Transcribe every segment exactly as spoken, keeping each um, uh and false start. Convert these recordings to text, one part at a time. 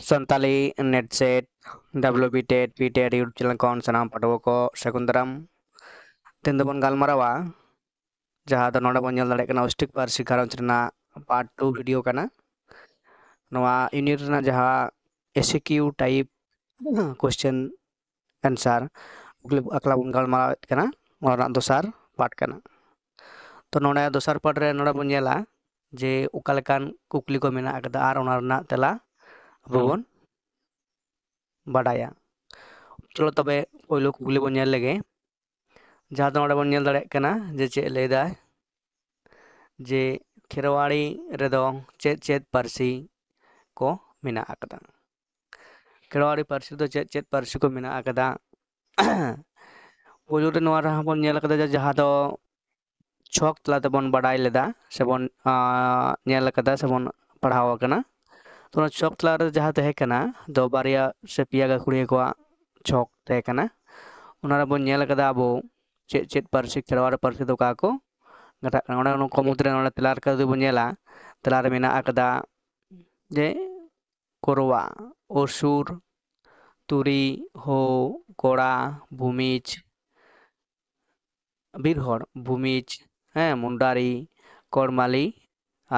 Santali NET SET, WB TET, PTET YouTube channel ᱠᱷᱚᱱ ᱥᱟᱱᱟᱢ ᱯᱟᱹᱴᱷᱩᱣᱟᱹ ᱠᱚ ᱥᱟᱹᱜᱩᱱ ᱫᱟᱨᱟᱢ᱾ ᱛᱮᱦᱮᱧ ᱫᱚᱵᱚᱱ ᱜᱟᱞᱢᱟᱨᱟᱣᱟ, ᱡᱟᱦᱟᱸ ᱫᱚ ᱱᱚᱰᱮ ᱵᱚᱱ ᱧᱮᱞ ᱫᱟᱲᱮᱭᱟᱜ ᱠᱟᱱᱟ, ᱚᱥᱴᱨᱤᱠ ᱯᱟᱹᱨᱥᱤ ᱜᱷᱟᱨᱚᱸᱡᱽ ᱨᱮᱱᱟᱜ part two video ᱠᱟᱱᱟ᱾ ᱱᱚᱣᱟ unit ᱨᱮᱱᱟᱜ ᱡᱟᱦᱟᱸ SAQ type question answer ᱠᱩᱠᱞᱤ ᱟᱠᱞᱟ ᱵᱚᱱ ᱜᱟᱞᱢᱟᱨᱟᱣᱮᱫ ᱠᱟᱱᱟ, ᱚᱱᱟ ᱨᱮᱱᱟᱜ ᱫᱚᱥᱟᱨ part ᱠᱟᱱᱟ᱾ ᱛᱚ ᱱᱚᱰᱮ ᱫᱚᱥᱟᱨ part ᱨᱮ ᱱᱚᱰᱮ ᱵᱚᱱ ᱧᱮᱞᱟ ᱡᱮ ᱚᱠᱟ ᱞᱮᱠᱟᱱ ᱠᱩᱠᱞᱤ ᱠᱚ ᱢᱮᱱᱟᱜ ᱟᱠᱟᱫᱟ ᱟᱨ ᱚᱱᱟ ᱨᱮᱱᱟᱜ ᱛᱮᱞᱟ ᱟᱵᱚ ᱵᱚᱱ ᱵᱟᱰᱟᱭᱟ᱾ ᱪᱚᱞᱚ ᱛᱚᱵᱮ ᱯᱳᱭᱞᱳ ᱠᱩᱠᱞᱤ ᱵᱚᱱ ᱧᱮᱞ ᱞᱮᱜᱮ, ᱡᱟᱦᱟᱸ ᱫᱚ ᱱᱚᱰᱮ ᱵᱚᱱ ᱧᱮᱞ ᱫᱟᱲᱮᱭᱟᱜ ᱠᱟᱱᱟ ᱡᱮ ᱪᱮᱫ ᱞᱟᱹᱭ ᱫᱟᱭ, ᱡᱮ ᱠᱷᱮᱨᱣᱟᱲᱤ ᱨᱮᱫᱚ ᱪᱮᱫ ᱪᱮᱫ ᱯᱟᱹᱨᱥᱤ ᱠᱚ ᱢᱮᱱᱟᱜ ᱟᱠᱟᱫᱟ? ᱠᱷᱮᱨᱣᱟᱲᱤ ᱯᱟᱹᱨᱥᱤ ᱫᱚ ᱪᱮᱫ ᱪᱮᱫ ᱯᱟᱹᱨᱥᱤ ᱠᱚ ᱢᱮᱱᱟᱜ ᱟᱠᱟᱫᱟ? ᱯᱳᱭᱞᱳ ᱨᱮ ᱱᱚᱣᱟ ᱨᱮᱦᱚᱸ ᱵᱚᱱ ᱧᱮᱞ ᱟᱠᱟᱫᱟ ᱡᱮ ᱡᱟᱦᱟᱸ ᱫᱚ ᱪᱷᱚᱠ ᱛᱟᱞᱟ ᱛᱮᱵᱚᱱ ᱵᱟᱰᱟᱭ ᱞᱮᱫᱟ ᱥᱮᱵᱚᱱ, ᱟᱸ, ᱧᱮᱞ ᱟᱠᱟᱫᱟ ᱥᱮᱵᱚᱱ ᱯᱟᱲᱦᱟᱣ ᱟᱠᱟᱱᱟ᱾ ᱛᱚ ᱚᱱᱟ ᱪᱷᱚᱠ ᱛᱟᱞᱟ ᱨᱮ ᱡᱟᱦᱟᱸ ᱛᱟᱦᱮᱸ ᱠᱟᱱᱟ ᱫᱚ ᱵᱟᱨᱭᱟ ᱥᱮ ᱯᱮᱭᱟ ᱜᱟᱹᱠᱷᱩᱲᱤᱭᱟᱹ ᱠᱚᱣᱟᱜ ᱪᱷᱚᱠ ᱛᱟᱦᱮᱸ ᱠᱟᱱᱟ᱾ ᱚᱱᱟ ᱨᱮᱵᱚᱱ ᱧᱮᱞ ᱟᱠᱟᱫᱟ ᱟᱵᱚ ᱪᱮᱫ ᱪᱮᱫ ᱯᱟᱹᱨᱥᱤ ᱠᱷᱮᱨᱣᱟᱲ ᱯᱟᱹᱨᱥᱤ ᱫᱚ ᱚᱠᱟ ᱠᱚ ᱜᱟᱛᱟᱜ ᱠᱟᱱᱟ᱾ ᱚᱱᱟ ᱠᱚ ᱢᱩᱫᱽᱨᱮ ᱱᱚᱰᱮ ᱛᱮᱞᱟ ᱞᱮᱠᱟ ᱡᱩᱫᱤ ᱵᱚᱱ ᱧᱮᱞᱟ, ᱛᱮᱞᱟ ᱨᱮ ᱢᱮᱱᱟᱜ ᱟᱠᱟᱫᱟ ᱡᱮ ᱠᱳᱨᱣᱟ, ᱚᱥᱩᱨ, ᱛᱩᱨᱤ, ᱦᱳ, ᱠᱚᱲᱟ, ᱵᱷᱩᱢᱤᱡᱽ, ᱵᱤᱨ ᱦᱚᱲ, ᱵᱷᱩᱢᱤᱡᱽ, ᱦᱮᱸ, ᱢᱩᱱᱰᱟᱨᱤ, ᱠᱚᱲᱢᱟᱞᱤ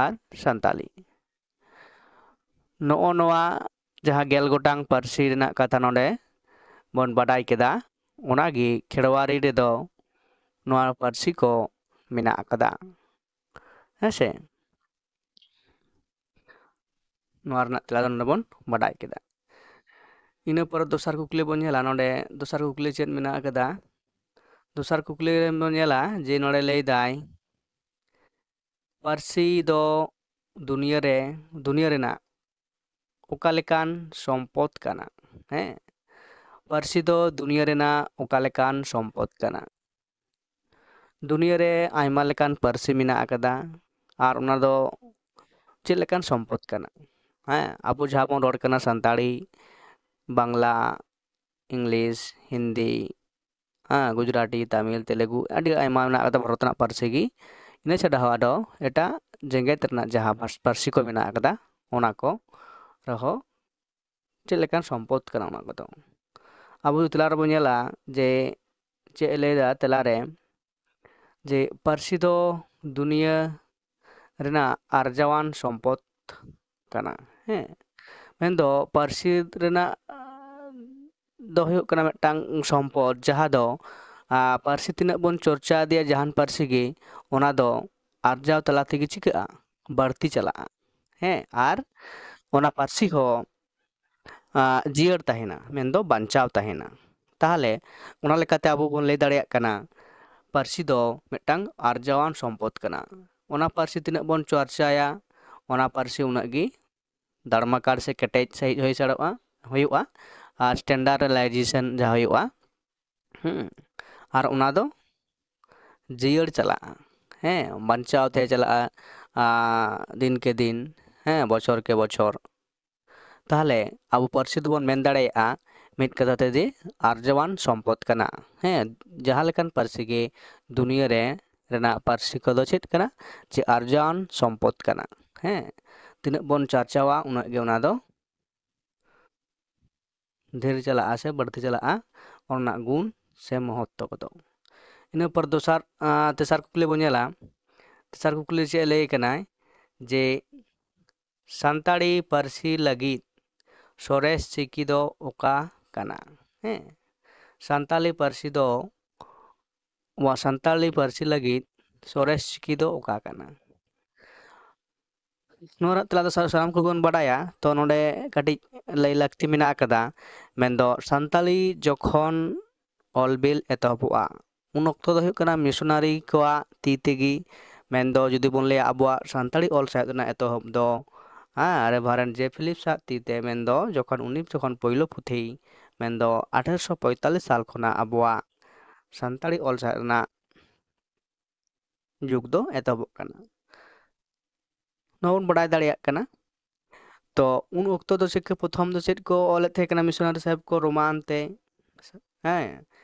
ᱟᱨ ᱥᱟᱱᱛᱟᱞᱤ᱾ ᱱᱚᱜᱼᱚ ᱱᱚᱣᱟ ᱡᱟᱦᱟᱸ ᱜᱮᱞ ᱜᱚᱴᱟᱝ ᱯᱟᱹᱨᱥᱤ ᱨᱮᱱᱟᱜ ᱠᱟᱛᱷᱟ ᱱᱚᱰᱮ ᱵᱚᱱ ᱵᱟᱰᱟᱭ ᱠᱮᱫᱟ, ᱚᱱᱟᱜᱮ ᱠᱷᱮᱨᱣᱟᱲᱤ ᱨᱮᱫᱚ ᱱᱚᱣᱟ ᱯᱟᱹᱨᱥᱤ ᱠᱚ ᱢᱮᱱᱟᱜ ᱟᱠᱟᱫᱟ᱾ ᱦᱮᱸ ᱥᱮ? ᱱᱚᱣᱟ ᱨᱮᱱᱟᱜ ᱛᱮᱞᱟ ᱫᱚ ᱱᱚᱰᱮ ᱵᱚᱱ ᱵᱟᱰᱟᱭ ᱠᱮᱫᱟ᱾ ᱤᱱᱟᱹ ᱯᱚᱨᱮ ᱫᱚᱥᱟᱨ ᱠᱩᱠᱞᱤ ᱵᱚᱱ ᱧᱮᱞᱟ᱾ ᱱᱚᱰᱮ ᱫᱚᱥᱟᱨ ᱠᱩᱠᱞᱤ ᱪᱮᱫ ᱢᱮᱱᱟᱜ ᱟᱠᱟᱫᱟ? ᱫᱚᱥᱟᱨ ᱠᱩᱠᱞᱤ ᱨᱮ ᱵᱚᱱ ᱧᱮᱞᱟ ᱡᱮ ᱱᱚᱰᱮ ᱞᱟᱹᱭ ᱫᱟᱭ, ᱯᱟᱹᱨᱥᱤ ᱫᱚ ᱫᱩᱱᱤᱭᱟᱹ ᱨᱮ, ᱫᱩᱱᱤᱭᱟᱹ ᱨᱮᱱᱟᱜ ᱚᱠᱟ ᱞᱮᱠᱟᱱ ᱥᱚᱢᱯᱚᱫ ᱠᱟᱱᱟ? ᱦᱮᱸ, ᱯᱟᱹᱨᱥᱤ ᱫᱚ ᱫᱩᱱᱤᱭᱟᱹ ᱨᱮᱱᱟᱜ ᱚᱠᱟ ᱞᱮᱠᱟᱱ ᱥᱚᱢᱯᱚᱫ ᱠᱟᱱᱟ? ᱫᱩᱱᱤᱭᱟᱹ ᱨᱮ ᱟᱭᱢᱟ ᱞᱮᱠᱟᱱ ᱯᱟᱹᱨᱥᱤ ᱢᱮᱱᱟᱜ ᱟᱠᱟᱫᱟ, ᱟᱨ ᱚᱱᱟ ᱫᱚ ᱪᱮᱫ ᱞᱮᱠᱟᱱ ᱥᱚᱢᱯᱚᱫ ᱠᱟᱱᱟ? ᱦᱮᱸ, ᱟᱵᱚ ᱡᱟᱦᱟᱸ ᱵᱚᱱ ᱨᱚᱲ ᱠᱟᱱᱟ ᱥᱟᱱᱛᱟᱲᱤ, ᱵᱟᱝᱞᱟ, ᱤᱝᱞᱤᱥ, ᱦᱤᱱᱫᱤ, ᱦᱮᱸ, ᱜᱩᱡᱽᱨᱟᱴᱤ, ᱛᱟᱢᱤᱞ, ᱛᱮᱞᱮᱜᱩ, ᱟᱹᱰᱤ ᱟᱭᱢᱟ ᱢᱮᱱᱟᱜ ᱟᱠᱟᱫᱟ ᱵᱷᱟᱨᱚᱛ ᱨᱮᱱᱟᱜ ᱯᱟᱹᱨᱥᱤ ᱜᱮ᱾ ᱤᱱᱟᱹ ᱪᱷᱟᱰᱟ ᱦᱚᱸ ᱟᱨᱚ ᱮᱴᱟᱜ ᱡᱮᱜᱮᱛ ᱨᱮᱱᱟᱜ ᱡᱟᱦᱟᱸ ᱯᱟᱹᱨᱥᱤ ᱠᱚ ᱢᱮᱱᱟᱜ ᱟᱠᱟᱫᱟ, ᱚᱱᱟ ᱠᱚ ᱨᱮᱦᱚᱸ ᱪᱮᱫ ᱞᱮᱠᱟᱱ ᱥᱚᱢᱯᱚᱫ ᱠᱟᱱᱟ ᱚᱱᱟ ᱠᱚᱫᱚ᱾ ᱟᱵᱚ ᱡᱩᱫᱤ ᱛᱮᱞᱟ ᱨᱮᱵᱚᱱ ᱧᱮᱞᱟ ᱡᱮ ᱪᱮᱫ ᱮ ᱞᱟᱹᱭᱫᱟ ᱛᱮᱞᱟᱨᱮ, ᱡᱮ ᱯᱟᱹᱨᱥᱤ ᱫᱚ ᱫᱩᱱᱤᱭᱟᱹ ᱨᱮᱱᱟᱜ ᱟᱨᱡᱟᱣᱟᱱ ᱥᱚᱢᱯᱚᱫ ᱠᱟᱱᱟ᱾ ᱦᱮᱸ, ᱢᱮᱱᱫᱚ ᱯᱟᱹᱨᱥᱤ ᱨᱮᱱᱟᱜ ᱫᱚ ᱦᱩᱭᱩᱜ ᱠᱟᱱᱟ ᱢᱤᱫᱴᱟᱝ ᱥᱚᱢᱯᱚᱫ, ᱡᱟᱦᱟᱸ ᱫᱚ ᱟᱨ ᱯᱟᱹᱨᱥᱤ ᱛᱤᱱᱟᱹᱜ ᱵᱚᱱ ᱪᱚᱨᱪᱟ ᱤᱫᱤᱭᱟ ᱡᱟᱦᱟᱱ ᱯᱟᱹᱨᱥᱤ ᱜᱮ, ᱚᱱᱟ ᱫᱚ ᱟᱨᱡᱟᱣ ᱛᱟᱞᱟ ᱛᱮᱜᱮ ᱪᱤᱠᱟᱹᱜᱼᱟ? ᱵᱟᱹᱲᱛᱤ ᱪᱟᱞᱟᱜᱼᱟ᱾ ᱦᱮᱸ, ᱟᱨ ᱚᱱᱟ ᱯᱟᱹᱨᱥᱤ ᱦᱚᱸ ᱟᱨ ᱡᱤᱭᱟᱹᱲ ᱛᱟᱦᱮᱱᱟ, ᱢᱮᱱᱫᱚ ᱵᱟᱧᱪᱟᱣ ᱛᱟᱦᱮᱱᱟ᱾ ᱛᱟᱦᱚᱞᱮ ᱚᱱᱟ ᱞᱮᱠᱟᱛᱮ ᱟᱵᱚ ᱵᱚᱱ ᱞᱟᱹᱭ ᱫᱟᱲᱮᱭᱟᱜ ᱠᱟᱱᱟ, ᱯᱟᱹᱨᱥᱤ ᱫᱚ ᱢᱤᱫᱴᱟᱝ ᱟᱨᱡᱟᱣᱟᱱ ᱥᱚᱢᱯᱚᱫ ᱠᱟᱱᱟ᱾ ᱚᱱᱟ ᱯᱟᱹᱨᱥᱤ ᱛᱤᱱᱟᱹᱜ ᱵᱚᱱ ᱪᱚᱨᱪᱟᱭᱟ, ᱚᱱᱟ ᱯᱟᱹᱨᱥᱤ ᱩᱱᱟᱹᱜ ᱜᱮ ᱫᱟᱲᱢᱟᱠᱟᱲ ᱥᱮ ᱠᱮᱴᱮᱡ ᱥᱟᱺᱦᱤᱡ ᱦᱩᱭ ᱥᱮᱲᱚᱜᱼᱟ, ᱦᱩᱭᱩᱜᱼᱟ᱾ ᱟᱨ standardization ᱡᱟᱦᱟᱸ ᱦᱩᱭᱩᱜᱼᱟ, ᱦᱩᱸ, ᱟᱨ ᱚᱱᱟ ᱫᱚ ᱡᱤᱭᱟᱹᱲ ᱪᱟᱞᱟᱜᱼᱟ᱾ ᱦᱮᱸ, ᱵᱟᱧᱪᱟᱣ ᱛᱮ ᱪᱟᱞᱟᱜᱼᱟ, ᱟᱨ ᱫᱤᱱ ᱠᱮ ᱫᱤᱱ, ᱦᱮᱸ, ᱵᱚᱪᱷᱚᱨ ᱠᱮ ᱵᱚᱪᱷᱚᱨ᱾ ᱛᱟᱦᱚᱞᱮ ᱟᱵᱚ ᱯᱟᱹᱨᱥᱤ ᱫᱚᱵᱚᱱ ᱢᱮᱱ ᱫᱟᱲᱮᱭᱟᱜᱼᱟ ᱢᱤᱫ ᱠᱟᱛᱷᱟ ᱛᱮ ᱡᱮ ᱟᱨᱡᱟᱣᱟᱱ ᱥᱚᱢᱯᱚᱫ ᱠᱟᱱᱟ᱾ ᱦᱮᱸ, ᱡᱟᱦᱟᱸ ᱞᱮᱠᱟᱱ ᱯᱟᱹᱨᱥᱤ ᱜᱮ ᱫᱩᱱᱤᱭᱟᱹ ᱨᱮ ᱨᱮᱱᱟᱜ ᱯᱟᱹᱨᱥᱤ ᱠᱚᱫᱚ ᱪᱮᱫ ᱠᱟᱱᱟ? ᱡᱮ ᱟᱨᱡᱟᱣᱟᱱ ᱥᱚᱢᱯᱚᱫ ᱠᱟᱱᱟ᱾ ᱦᱮᱸ, ᱛᱤᱱᱟᱹᱜ ᱵᱚᱱ ᱪᱟᱨᱪᱟᱣᱟ ᱩᱱᱟᱹᱜ ᱜᱮ ᱚᱱᱟ ᱫᱚ ᱰᱷᱮᱨ ᱪᱟᱞᱟᱜᱼᱟ ᱥᱮ ᱵᱟᱹᱲᱛᱤ ᱪᱟᱞᱟᱜᱼᱟ ᱚᱱᱟ ᱨᱮᱱᱟᱜ ᱜᱩᱱ ᱥᱮ ᱢᱚᱦᱚᱛᱛᱚ ᱠᱚᱫᱚ᱾ ᱤᱱᱟᱹ ᱯᱚᱨ ᱫᱚᱥᱟᱨ, ᱟᱸ, ᱛᱮᱥᱟᱨ ᱠᱩᱠᱞᱤ ᱵᱚᱱ ᱧᱮᱞᱟ᱾ ᱛᱮᱥᱟᱨ ᱠᱩᱠᱞᱤ ᱪᱮᱫ ᱞᱟᱹᱭ ᱠᱟᱱᱟᱭ ᱡᱮ ᱥᱟᱱᱛᱟᱲᱤ ᱯᱟᱹᱨᱥᱤ ᱞᱟᱹᱜᱤᱫ ᱥᱚᱨᱮᱥ ᱪᱤᱠᱤ ᱫᱚ ᱚᱠᱟ ᱠᱟᱱᱟ? ᱦᱮᱸ, ᱥᱟᱱᱛᱟᱲᱤ ᱯᱟᱹᱨᱥᱤ ᱫᱚ, ᱱᱚᱣᱟ ᱥᱟᱱᱛᱟᱲᱤ ᱯᱟᱹᱨᱥᱤ ᱞᱟᱹᱜᱤᱫ ᱥᱚᱨᱮᱥ ᱪᱤᱠᱤ ᱫᱚ ᱚᱠᱟ ᱠᱟᱱᱟ? ᱱᱚᱣᱟ ᱨᱮᱱᱟᱜ ᱛᱮᱞᱟ ᱫᱚ ᱥᱟ-, ᱥᱟᱱᱟᱢ ᱠᱚᱜᱮ ᱵᱚᱱ ᱵᱟᱰᱟᱭᱟ, ᱛᱚ ᱱᱚᱰᱮ ᱠᱟᱹᱴᱤᱡ ᱞᱟᱹᱭ ᱞᱟᱹᱠᱛᱤ ᱢᱮᱱᱟᱜ ᱟᱠᱟᱫᱟ᱾ ᱢᱮᱱᱫᱚ ᱥᱟᱱᱛᱟᱲᱤ ᱡᱚᱠᱷᱚᱱ ᱚᱞ ᱵᱤᱞ ᱮᱛᱚᱦᱚᱵᱚᱜᱼᱟ, ᱩᱱ ᱚᱠᱛᱚ ᱫᱚ ᱦᱩᱭᱩᱜ ᱠᱟᱱᱟ ᱢᱤᱥᱚᱱᱟᱨᱤ ᱠᱚᱣᱟᱜ ᱛᱤ ᱛᱮᱜᱮ᱾ ᱢᱮᱱᱫᱚ ᱡᱩᱫᱤ ᱵᱚᱱ ᱞᱟᱹᱭᱟ ᱟᱵᱚᱣᱟᱜ ᱥᱟᱱᱛᱟᱲᱤ ᱚᱞ ᱥᱟᱶᱦᱮᱫ ᱨᱮᱱᱟᱜ ᱮᱛᱚᱦᱚᱵ ᱫᱚ, ᱦᱮᱸ, ᱨᱮᱵᱷᱟᱨᱮᱱᱰ ᱡᱮ ᱯᱷᱤᱞᱤᱯᱥ ᱟᱜ ᱛᱤ ᱛᱮ, ᱢᱮᱱᱫᱚ ᱡᱚᱠᱷᱚᱱ ᱩᱱᱤ ᱡᱚᱠᱷᱚᱱ ᱯᱳᱭᱞᱳ ᱯᱩᱛᱷᱤ, ᱢᱮᱱᱫᱚ ᱟᱴᱷᱮᱨᱚᱥᱚ ᱯᱚᱸᱭᱛᱟᱞᱞᱤᱥ ᱥᱟᱞ ᱠᱷᱚᱱᱟᱜ ᱟᱵᱚᱣᱟᱜ ᱥᱟᱱᱛᱟᱲᱤ ᱚᱞ ᱥᱟᱶᱦᱮᱫ ᱨᱮᱱᱟᱜ ᱡᱩᱜᱽ ᱫᱚ ᱮᱛᱚᱦᱚᱵᱚᱜ ᱠᱟᱱᱟ᱾ ᱱᱚᱣᱟ ᱵᱚᱱ ᱵᱟᱰᱟᱭ ᱫᱟᱲᱮᱭᱟᱜ ᱠᱟᱱᱟ᱾ ᱛᱚ ᱩᱱ ᱚᱠᱛᱚ ᱫᱚ ᱪᱤᱠᱟᱹ ᱯᱨᱚᱛᱷᱚᱢ ᱫᱚ ᱪᱮᱫ ᱠᱚ ᱚᱞᱮᱫ ᱛᱟᱦᱮᱸ ᱠᱟᱱᱟ ᱢᱤᱥᱚᱱᱟᱨᱤ ᱥᱟᱦᱮᱵᱽ ᱠᱚ? ᱨᱳᱢᱟᱱ ᱛᱮ, ᱦᱮᱸ,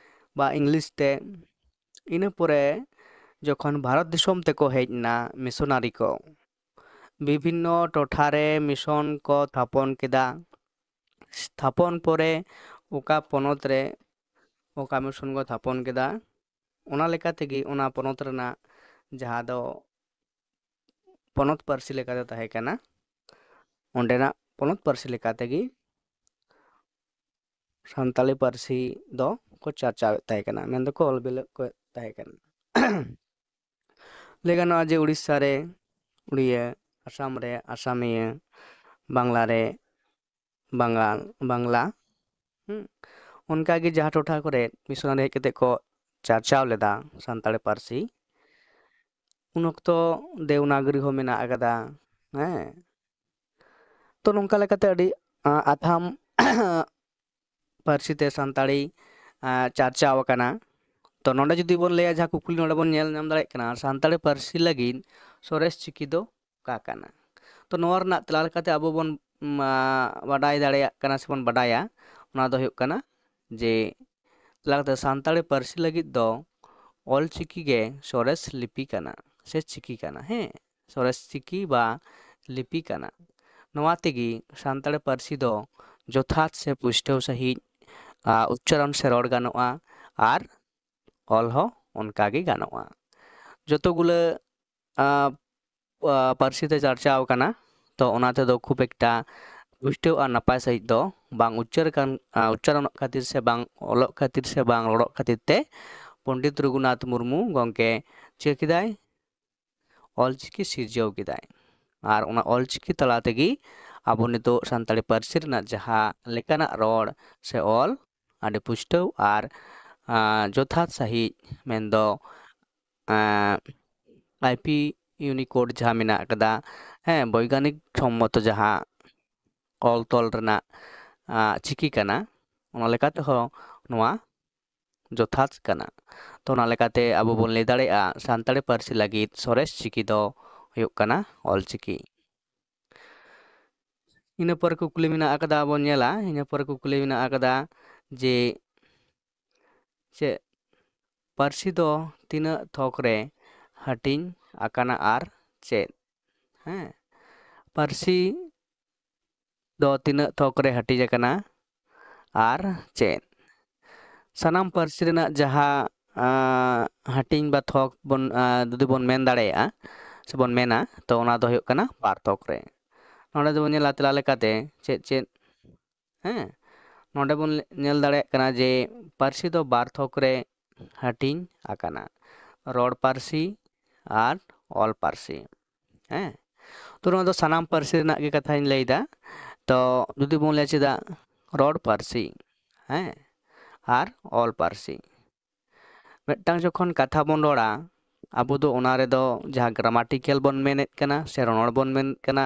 ᱵᱟ ᱤᱝᱞᱤᱥ ᱛᱮ᱾ ᱤᱱᱟᱹ ᱯᱚᱨᱮ ᱡᱚᱠᱷᱚᱱ ᱵᱷᱟᱨᱚᱛ ᱫᱤᱥᱚᱢ ᱛᱮᱠᱚ ᱦᱮᱡ ᱮᱱᱟ ᱢᱤᱥᱚᱱᱟᱨᱤ ᱠᱚ, ᱵᱤᱵᱷᱤᱱᱱᱚ ᱴᱚᱴᱷᱟ ᱨᱮ ᱢᱤᱥᱚᱱ ᱠᱚ ᱛᱷᱟᱯᱚᱱ ᱠᱮᱫᱟ᱾ ᱛᱷᱟᱯᱚᱱ ᱯᱚᱨᱮ ᱚᱠᱟ ᱯᱚᱱᱚᱛ ᱨᱮ ᱚᱠᱟ ᱢᱤᱥᱚᱱ ᱠᱚ ᱛᱷᱟᱯᱚᱱ ᱠᱮᱫᱟ, ᱚᱱᱟ ᱞᱮᱠᱟ ᱛᱮᱜᱮ ᱚᱱᱟ ᱯᱚᱱᱚᱛ ᱨᱮᱱᱟᱜ ᱡᱟᱦᱟᱸ ᱫᱚ ᱯᱚᱱᱚᱛ ᱯᱟᱹᱨᱥᱤ ᱞᱮᱠᱟᱛᱮ ᱛᱟᱦᱮᱸ ᱠᱟᱱᱟ, ᱚᱸᱰᱮᱱᱟᱜ ᱯᱚᱱᱚᱛ ᱯᱟᱹᱨᱥᱤ ᱞᱮᱠᱟ ᱛᱮᱜᱮ ᱥᱟᱱᱛᱟᱲᱤ ᱯᱟᱹᱨᱥᱤ ᱫᱚ ᱠᱚ ᱪᱟᱨᱪᱟᱣᱮᱫ ᱛᱟᱦᱮᱸ ᱠᱟᱱᱟ, ᱢᱮᱱ ᱫᱚᱠᱚ ᱚᱞ ᱵᱤᱞᱮᱫ ᱠᱚ ᱛᱟᱦᱮᱸ ᱠᱟᱱᱟ᱾ ᱞᱟᱹᱭ ᱜᱟᱱᱚᱜᱼᱟ ᱡᱮ ᱩᱲᱤᱥᱥᱟ ᱨᱮ ᱩᱲᱤᱭᱟᱹ, ᱟᱥᱟᱢ ᱨᱮ ᱟᱥᱟᱢᱤᱭᱟᱹ, ᱵᱟᱝᱞᱟ ᱨᱮ ᱵᱟᱝᱜᱟᱞ, ᱵᱟᱝᱞᱟ᱾ ᱦᱩᱸ᱾ ᱚᱱᱠᱟᱜᱮ ᱡᱟᱦᱟᱸ ᱴᱚᱴᱷᱟ ᱠᱚᱨᱮ ᱢᱤᱥᱚᱱᱟᱨᱤ ᱦᱮᱡ ᱠᱟᱛᱮ ᱠᱚ ᱪᱟᱨᱪᱟᱣ ᱞᱮᱫᱟ ᱥᱟᱱᱛᱟᱲᱤ ᱯᱟᱹᱨᱥᱤ, ᱩᱱ ᱚᱠᱛᱚ ᱫᱮᱣᱱᱟᱜᱚᱨᱤ ᱦᱚᱸ ᱢᱮᱱᱟᱜ ᱟᱠᱟᱫᱟ᱾ ᱦᱮᱸ, ᱛᱚ ᱱᱚᱝᱠᱟ ᱞᱮᱠᱟᱛᱮ ᱟᱹᱰᱤ, ᱟ, ᱟᱛᱷᱟᱢ ᱯᱟᱹᱨᱥᱤ ᱛᱮ ᱥᱟᱱᱛᱟᱲᱤ, ᱟ, ᱪᱟᱨᱪᱟᱣ ᱟᱠᱟᱱᱟ᱾ ᱛᱚ ᱱᱚᱰᱮ ᱡᱩᱫᱤ ᱵᱚᱱ ᱞᱟᱹᱭᱟ, ᱡᱟᱦᱟᱸ ᱠᱩᱠᱞᱤ ᱱᱚᱰᱮ ᱵᱚᱱ ᱧᱮᱞ ᱧᱟᱢ ᱫᱟᱲᱮᱭᱟᱜ ᱠᱟᱱᱟ, ᱥᱟᱱᱛᱟᱲᱤ ᱯᱟᱹᱨᱥᱤ ᱞᱟᱹᱜᱤᱫ ᱥᱚᱨᱮᱥ ᱪᱤᱠᱤ ᱫᱚ ᱚᱠᱟ ᱠᱟᱱᱟ? ᱛᱚ ᱱᱚᱣᱟ ᱨᱮᱱᱟᱜ ᱛᱮᱞᱟ ᱞᱮᱠᱟᱛᱮ ᱟᱵᱚ ᱵᱚᱱ, ᱢᱟ, ᱵᱟᱰᱟᱭ ᱫᱟᱲᱮᱭᱟᱜ ᱠᱟᱱᱟ ᱥᱮᱵᱚᱱ ᱵᱟᱰᱟᱭᱟ, ᱚᱱᱟ ᱫᱚ ᱦᱩᱭᱩᱜ ᱠᱟᱱᱟ ᱡᱮ ᱛᱮᱞᱟ ᱞᱮᱠᱟᱛᱮ ᱥᱟᱱᱛᱟᱲᱤ ᱯᱟᱹᱨᱥᱤ ᱞᱟᱹᱜᱤᱫ ᱫᱚ ᱚᱞ ᱪᱤᱠᱤ ᱜᱮ ᱥᱚᱨᱮᱥ ᱞᱤᱯᱤ ᱠᱟᱱᱟ ᱥᱮ ᱪᱤᱠᱤ ᱠᱟᱱᱟ᱾ ᱦᱮᱸ, ᱥᱚᱨᱮᱥ ᱪᱤᱠᱤ ᱵᱟ ᱞᱤᱯᱤ ᱠᱟᱱᱟ᱾ ᱱᱚᱣᱟ ᱛᱮᱜᱮ ᱥᱟᱱᱛᱟᱲᱤ ᱯᱟᱹᱨᱥᱤ ᱫᱚ ᱡᱚᱛᱷᱟᱛ ᱥᱮ ᱯᱩᱥᱴᱟᱹᱣ ᱥᱟᱺᱦᱤᱡ, ᱟ, ᱩᱪᱪᱟᱨᱚᱱ ᱥᱮ ᱨᱚᱲ ᱜᱟᱱᱚᱜᱼᱟ ᱟᱨ ᱚᱞ ᱦᱚᱸ ᱚᱱᱠᱟ ᱜᱮ ᱜᱟᱱᱚᱜᱼᱟ᱾ ᱡᱚᱛᱚ ᱜᱩᱞᱟᱹ, ᱟ, ᱟ, ᱯᱟᱹᱨᱥᱤ ᱛᱮ ᱪᱟᱨᱪᱟᱣ ᱟᱠᱟᱱᱟ, ᱛᱚ ᱚᱱᱟ ᱛᱮᱫᱚ ᱠᱷᱩᱵ ᱮᱠᱴᱟ ᱯᱩᱥᱴᱟᱹᱣ ᱟᱨ ᱱᱟᱯᱟᱭ ᱥᱟᱺᱦᱤᱡ ᱫᱚ ᱵᱟᱝ ᱩᱪᱪᱟᱨ ᱠᱟᱱ, ᱟ, ᱩᱪᱪᱟᱨᱚᱱᱚᱜ ᱠᱷᱟᱹᱛᱤᱨ ᱥᱮ ᱵᱟᱝ ᱚᱞᱚᱜ ᱠᱷᱟᱹᱛᱤᱨ ᱥᱮ ᱵᱟᱝ ᱨᱚᱲᱚᱜ ᱠᱷᱟᱹᱛᱤᱨ ᱛᱮ ᱯᱚᱱᱰᱤᱛ ᱨᱚᱜᱷᱩᱱᱟᱛᱷ ᱢᱩᱨᱢᱩ ᱜᱚᱢᱠᱮ ᱪᱤᱠᱟᱹ ᱠᱮᱫᱟᱭ? ᱚᱞᱪᱤᱠᱤ ᱥᱤᱨᱡᱟᱹᱣ ᱠᱮᱫᱟᱭ᱾ ᱟᱨ ᱚᱱᱟ ᱚᱞᱪᱤᱠᱤ ᱛᱟᱞᱟ ᱛᱮᱜᱮ ᱟᱵᱚ ᱱᱤᱛᱚᱜ ᱥᱟᱱᱛᱟᱲᱤ ᱯᱟᱹᱨᱥᱤ ᱨᱮᱱᱟᱜ ᱡᱟᱦᱟᱸ ᱞᱮᱠᱟᱱᱟᱜ ᱨᱚᱲ ᱥᱮ ᱚᱞ ᱟᱹᱰᱤ ᱯᱩᱥᱴᱟᱹᱣ ᱟᱨ, ᱟ, ᱡᱚᱛᱷᱟᱛ ᱥᱟᱺᱦᱤᱡ, ᱢᱮᱱᱫᱚ, ᱟ, ᱟᱭᱯᱤ ᱤᱭᱩᱱᱤᱠᱳᱰ ᱡᱟᱦᱟᱸ ᱢᱮᱱᱟᱜ ᱟᱠᱟᱫᱟ, ᱦᱮᱸ, ᱵᱳᱭᱜᱟᱱᱤᱠ ᱥᱚᱢᱢᱚᱛᱚ ᱡᱟᱦᱟᱸ ᱚᱞ ᱛᱚᱞ ᱨᱮᱱᱟᱜ, ᱟ, ᱪᱤᱠᱤ ᱠᱟᱱᱟ, ᱚᱱᱟ ᱞᱮᱠᱟ ᱛᱮᱦᱚᱸ ᱱᱚᱣᱟ ᱡᱚᱛᱷᱟᱛ ᱠᱟᱱᱟ᱾ ᱛᱚ ᱚᱱᱟ ᱞᱮᱠᱟᱛᱮ ᱟᱵᱚ ᱵᱚᱱ ᱞᱟᱹᱭ ᱫᱟᱲᱮᱭᱟᱜᱼᱟ, ᱥᱟᱱᱛᱟᱲᱤ ᱯᱟᱹᱨᱥᱤ ᱞᱟᱹᱜᱤᱫ ᱥᱚᱨᱮᱥ ᱪᱤᱠᱤ ᱫᱚ ᱦᱩᱭᱩᱜ ᱠᱟᱱᱟ ᱚᱞᱪᱤᱠᱤ᱾ ᱤᱱᱟᱹ ᱯᱚᱨᱮ ᱠᱩᱠᱞᱤ ᱢᱮᱱᱟᱜ ᱟᱠᱟᱫᱟ, ᱵᱚᱱ ᱧᱮᱞᱟ, ᱤᱱᱟᱹ ᱯᱚᱨᱮ ᱠᱩᱠᱞᱤ ᱢᱮᱱᱟᱜ ᱟᱠᱟᱫᱟ ᱡᱮ ᱪᱮᱫ ᱯᱟᱹᱨᱥᱤ ᱫᱚ ᱛᱤᱱᱟᱹᱜ ᱛᱷᱚᱠ ᱨᱮ ᱦᱟᱹᱴᱤᱧ ᱟᱠᱟᱱᱟ ᱟᱨ ᱪᱮᱫ? ᱦᱮᱸ, ᱯᱟᱹᱨᱥᱤ ᱫᱚ ᱛᱤᱱᱟᱹᱜ ᱛᱷᱚᱠ ᱨᱮ ᱦᱟᱹᱴᱤᱧ ᱟᱠᱟᱱᱟ ᱟᱨ ᱪᱮᱫ? ᱥᱟᱱᱟᱢ ᱯᱟᱹᱨᱥᱤ ᱨᱮᱱᱟᱜ ᱡᱟᱦᱟᱸ ᱟᱸ, ᱦᱟᱹᱴᱤᱧ ᱵᱟ ᱛᱷᱚᱠ ᱵᱚᱱ ᱟᱸ, ᱡᱩᱫᱤ ᱵᱚᱱ ᱢᱮᱱ ᱫᱟᱲᱮᱭᱟᱜᱼᱟ ᱥᱮ ᱵᱚᱱ ᱢᱮᱱᱟ, ᱛᱚ ᱚᱱᱟ ᱫᱚ ᱦᱩᱭᱩᱜ ᱠᱟᱱᱟ ᱵᱟᱨ ᱛᱷᱚᱠ ᱨᱮ᱾ ᱱᱚᱰᱮ ᱫᱚᱵᱚᱱ ᱧᱮᱞᱟ ᱛᱮᱞᱟ ᱞᱮᱠᱟᱛᱮ ᱪᱮᱫ ᱪᱮᱫ, ᱦᱮᱸ, ᱱᱚᱰᱮ ᱵᱚᱱ ᱧᱮᱞ ᱫᱟᱲᱮᱭᱟᱜ ᱠᱟᱱᱟ ᱡᱮ ᱯᱟᱹᱨᱥᱤ ᱫᱚ ᱵᱟᱨ ᱛᱷᱚᱠ ᱨᱮ ᱦᱟᱹᱴᱤᱧ ᱟᱠᱟᱱᱟ, ᱨᱚᱲ ᱯᱟᱹᱨᱥᱤ ᱟᱨ ᱚᱞ ᱯᱟᱹᱨᱥᱤ᱾ ᱦᱮᱸ, ᱛᱚ ᱱᱚᱣᱟ ᱫᱚ ᱥᱟᱱᱟᱢ ᱯᱟᱹᱨᱥᱤ ᱨᱮᱱᱟᱜ ᱜᱮ ᱠᱟᱛᱷᱟᱧ ᱞᱟᱹᱭᱫᱟ᱾ ᱛᱚ ᱡᱩᱫᱤ ᱵᱚᱱ ᱞᱟᱹᱭᱟ ᱪᱮᱫᱟᱜ ᱨᱚᱲ ᱯᱟᱹᱨᱥᱤ, ᱦᱮᱸ, ᱟᱨ ᱚᱞ ᱯᱟᱹᱨᱥᱤ, ᱢᱤᱫᱴᱟᱝ ᱡᱚᱠᱷᱚᱱ ᱠᱟᱛᱷᱟ ᱵᱚᱱ ᱨᱚᱲᱟ, ᱟᱵᱚ ᱫᱚ ᱚᱱᱟ ᱨᱮᱫᱚ ᱡᱟᱦᱟᱸ ᱜᱨᱟᱢᱟᱴᱤᱠᱮᱞ ᱵᱚᱱ ᱢᱮᱱᱮᱫ ᱠᱟᱱᱟ ᱥᱮ ᱨᱚᱱᱚᱲ ᱵᱚᱱ ᱢᱮᱱᱮᱫ ᱠᱟᱱᱟ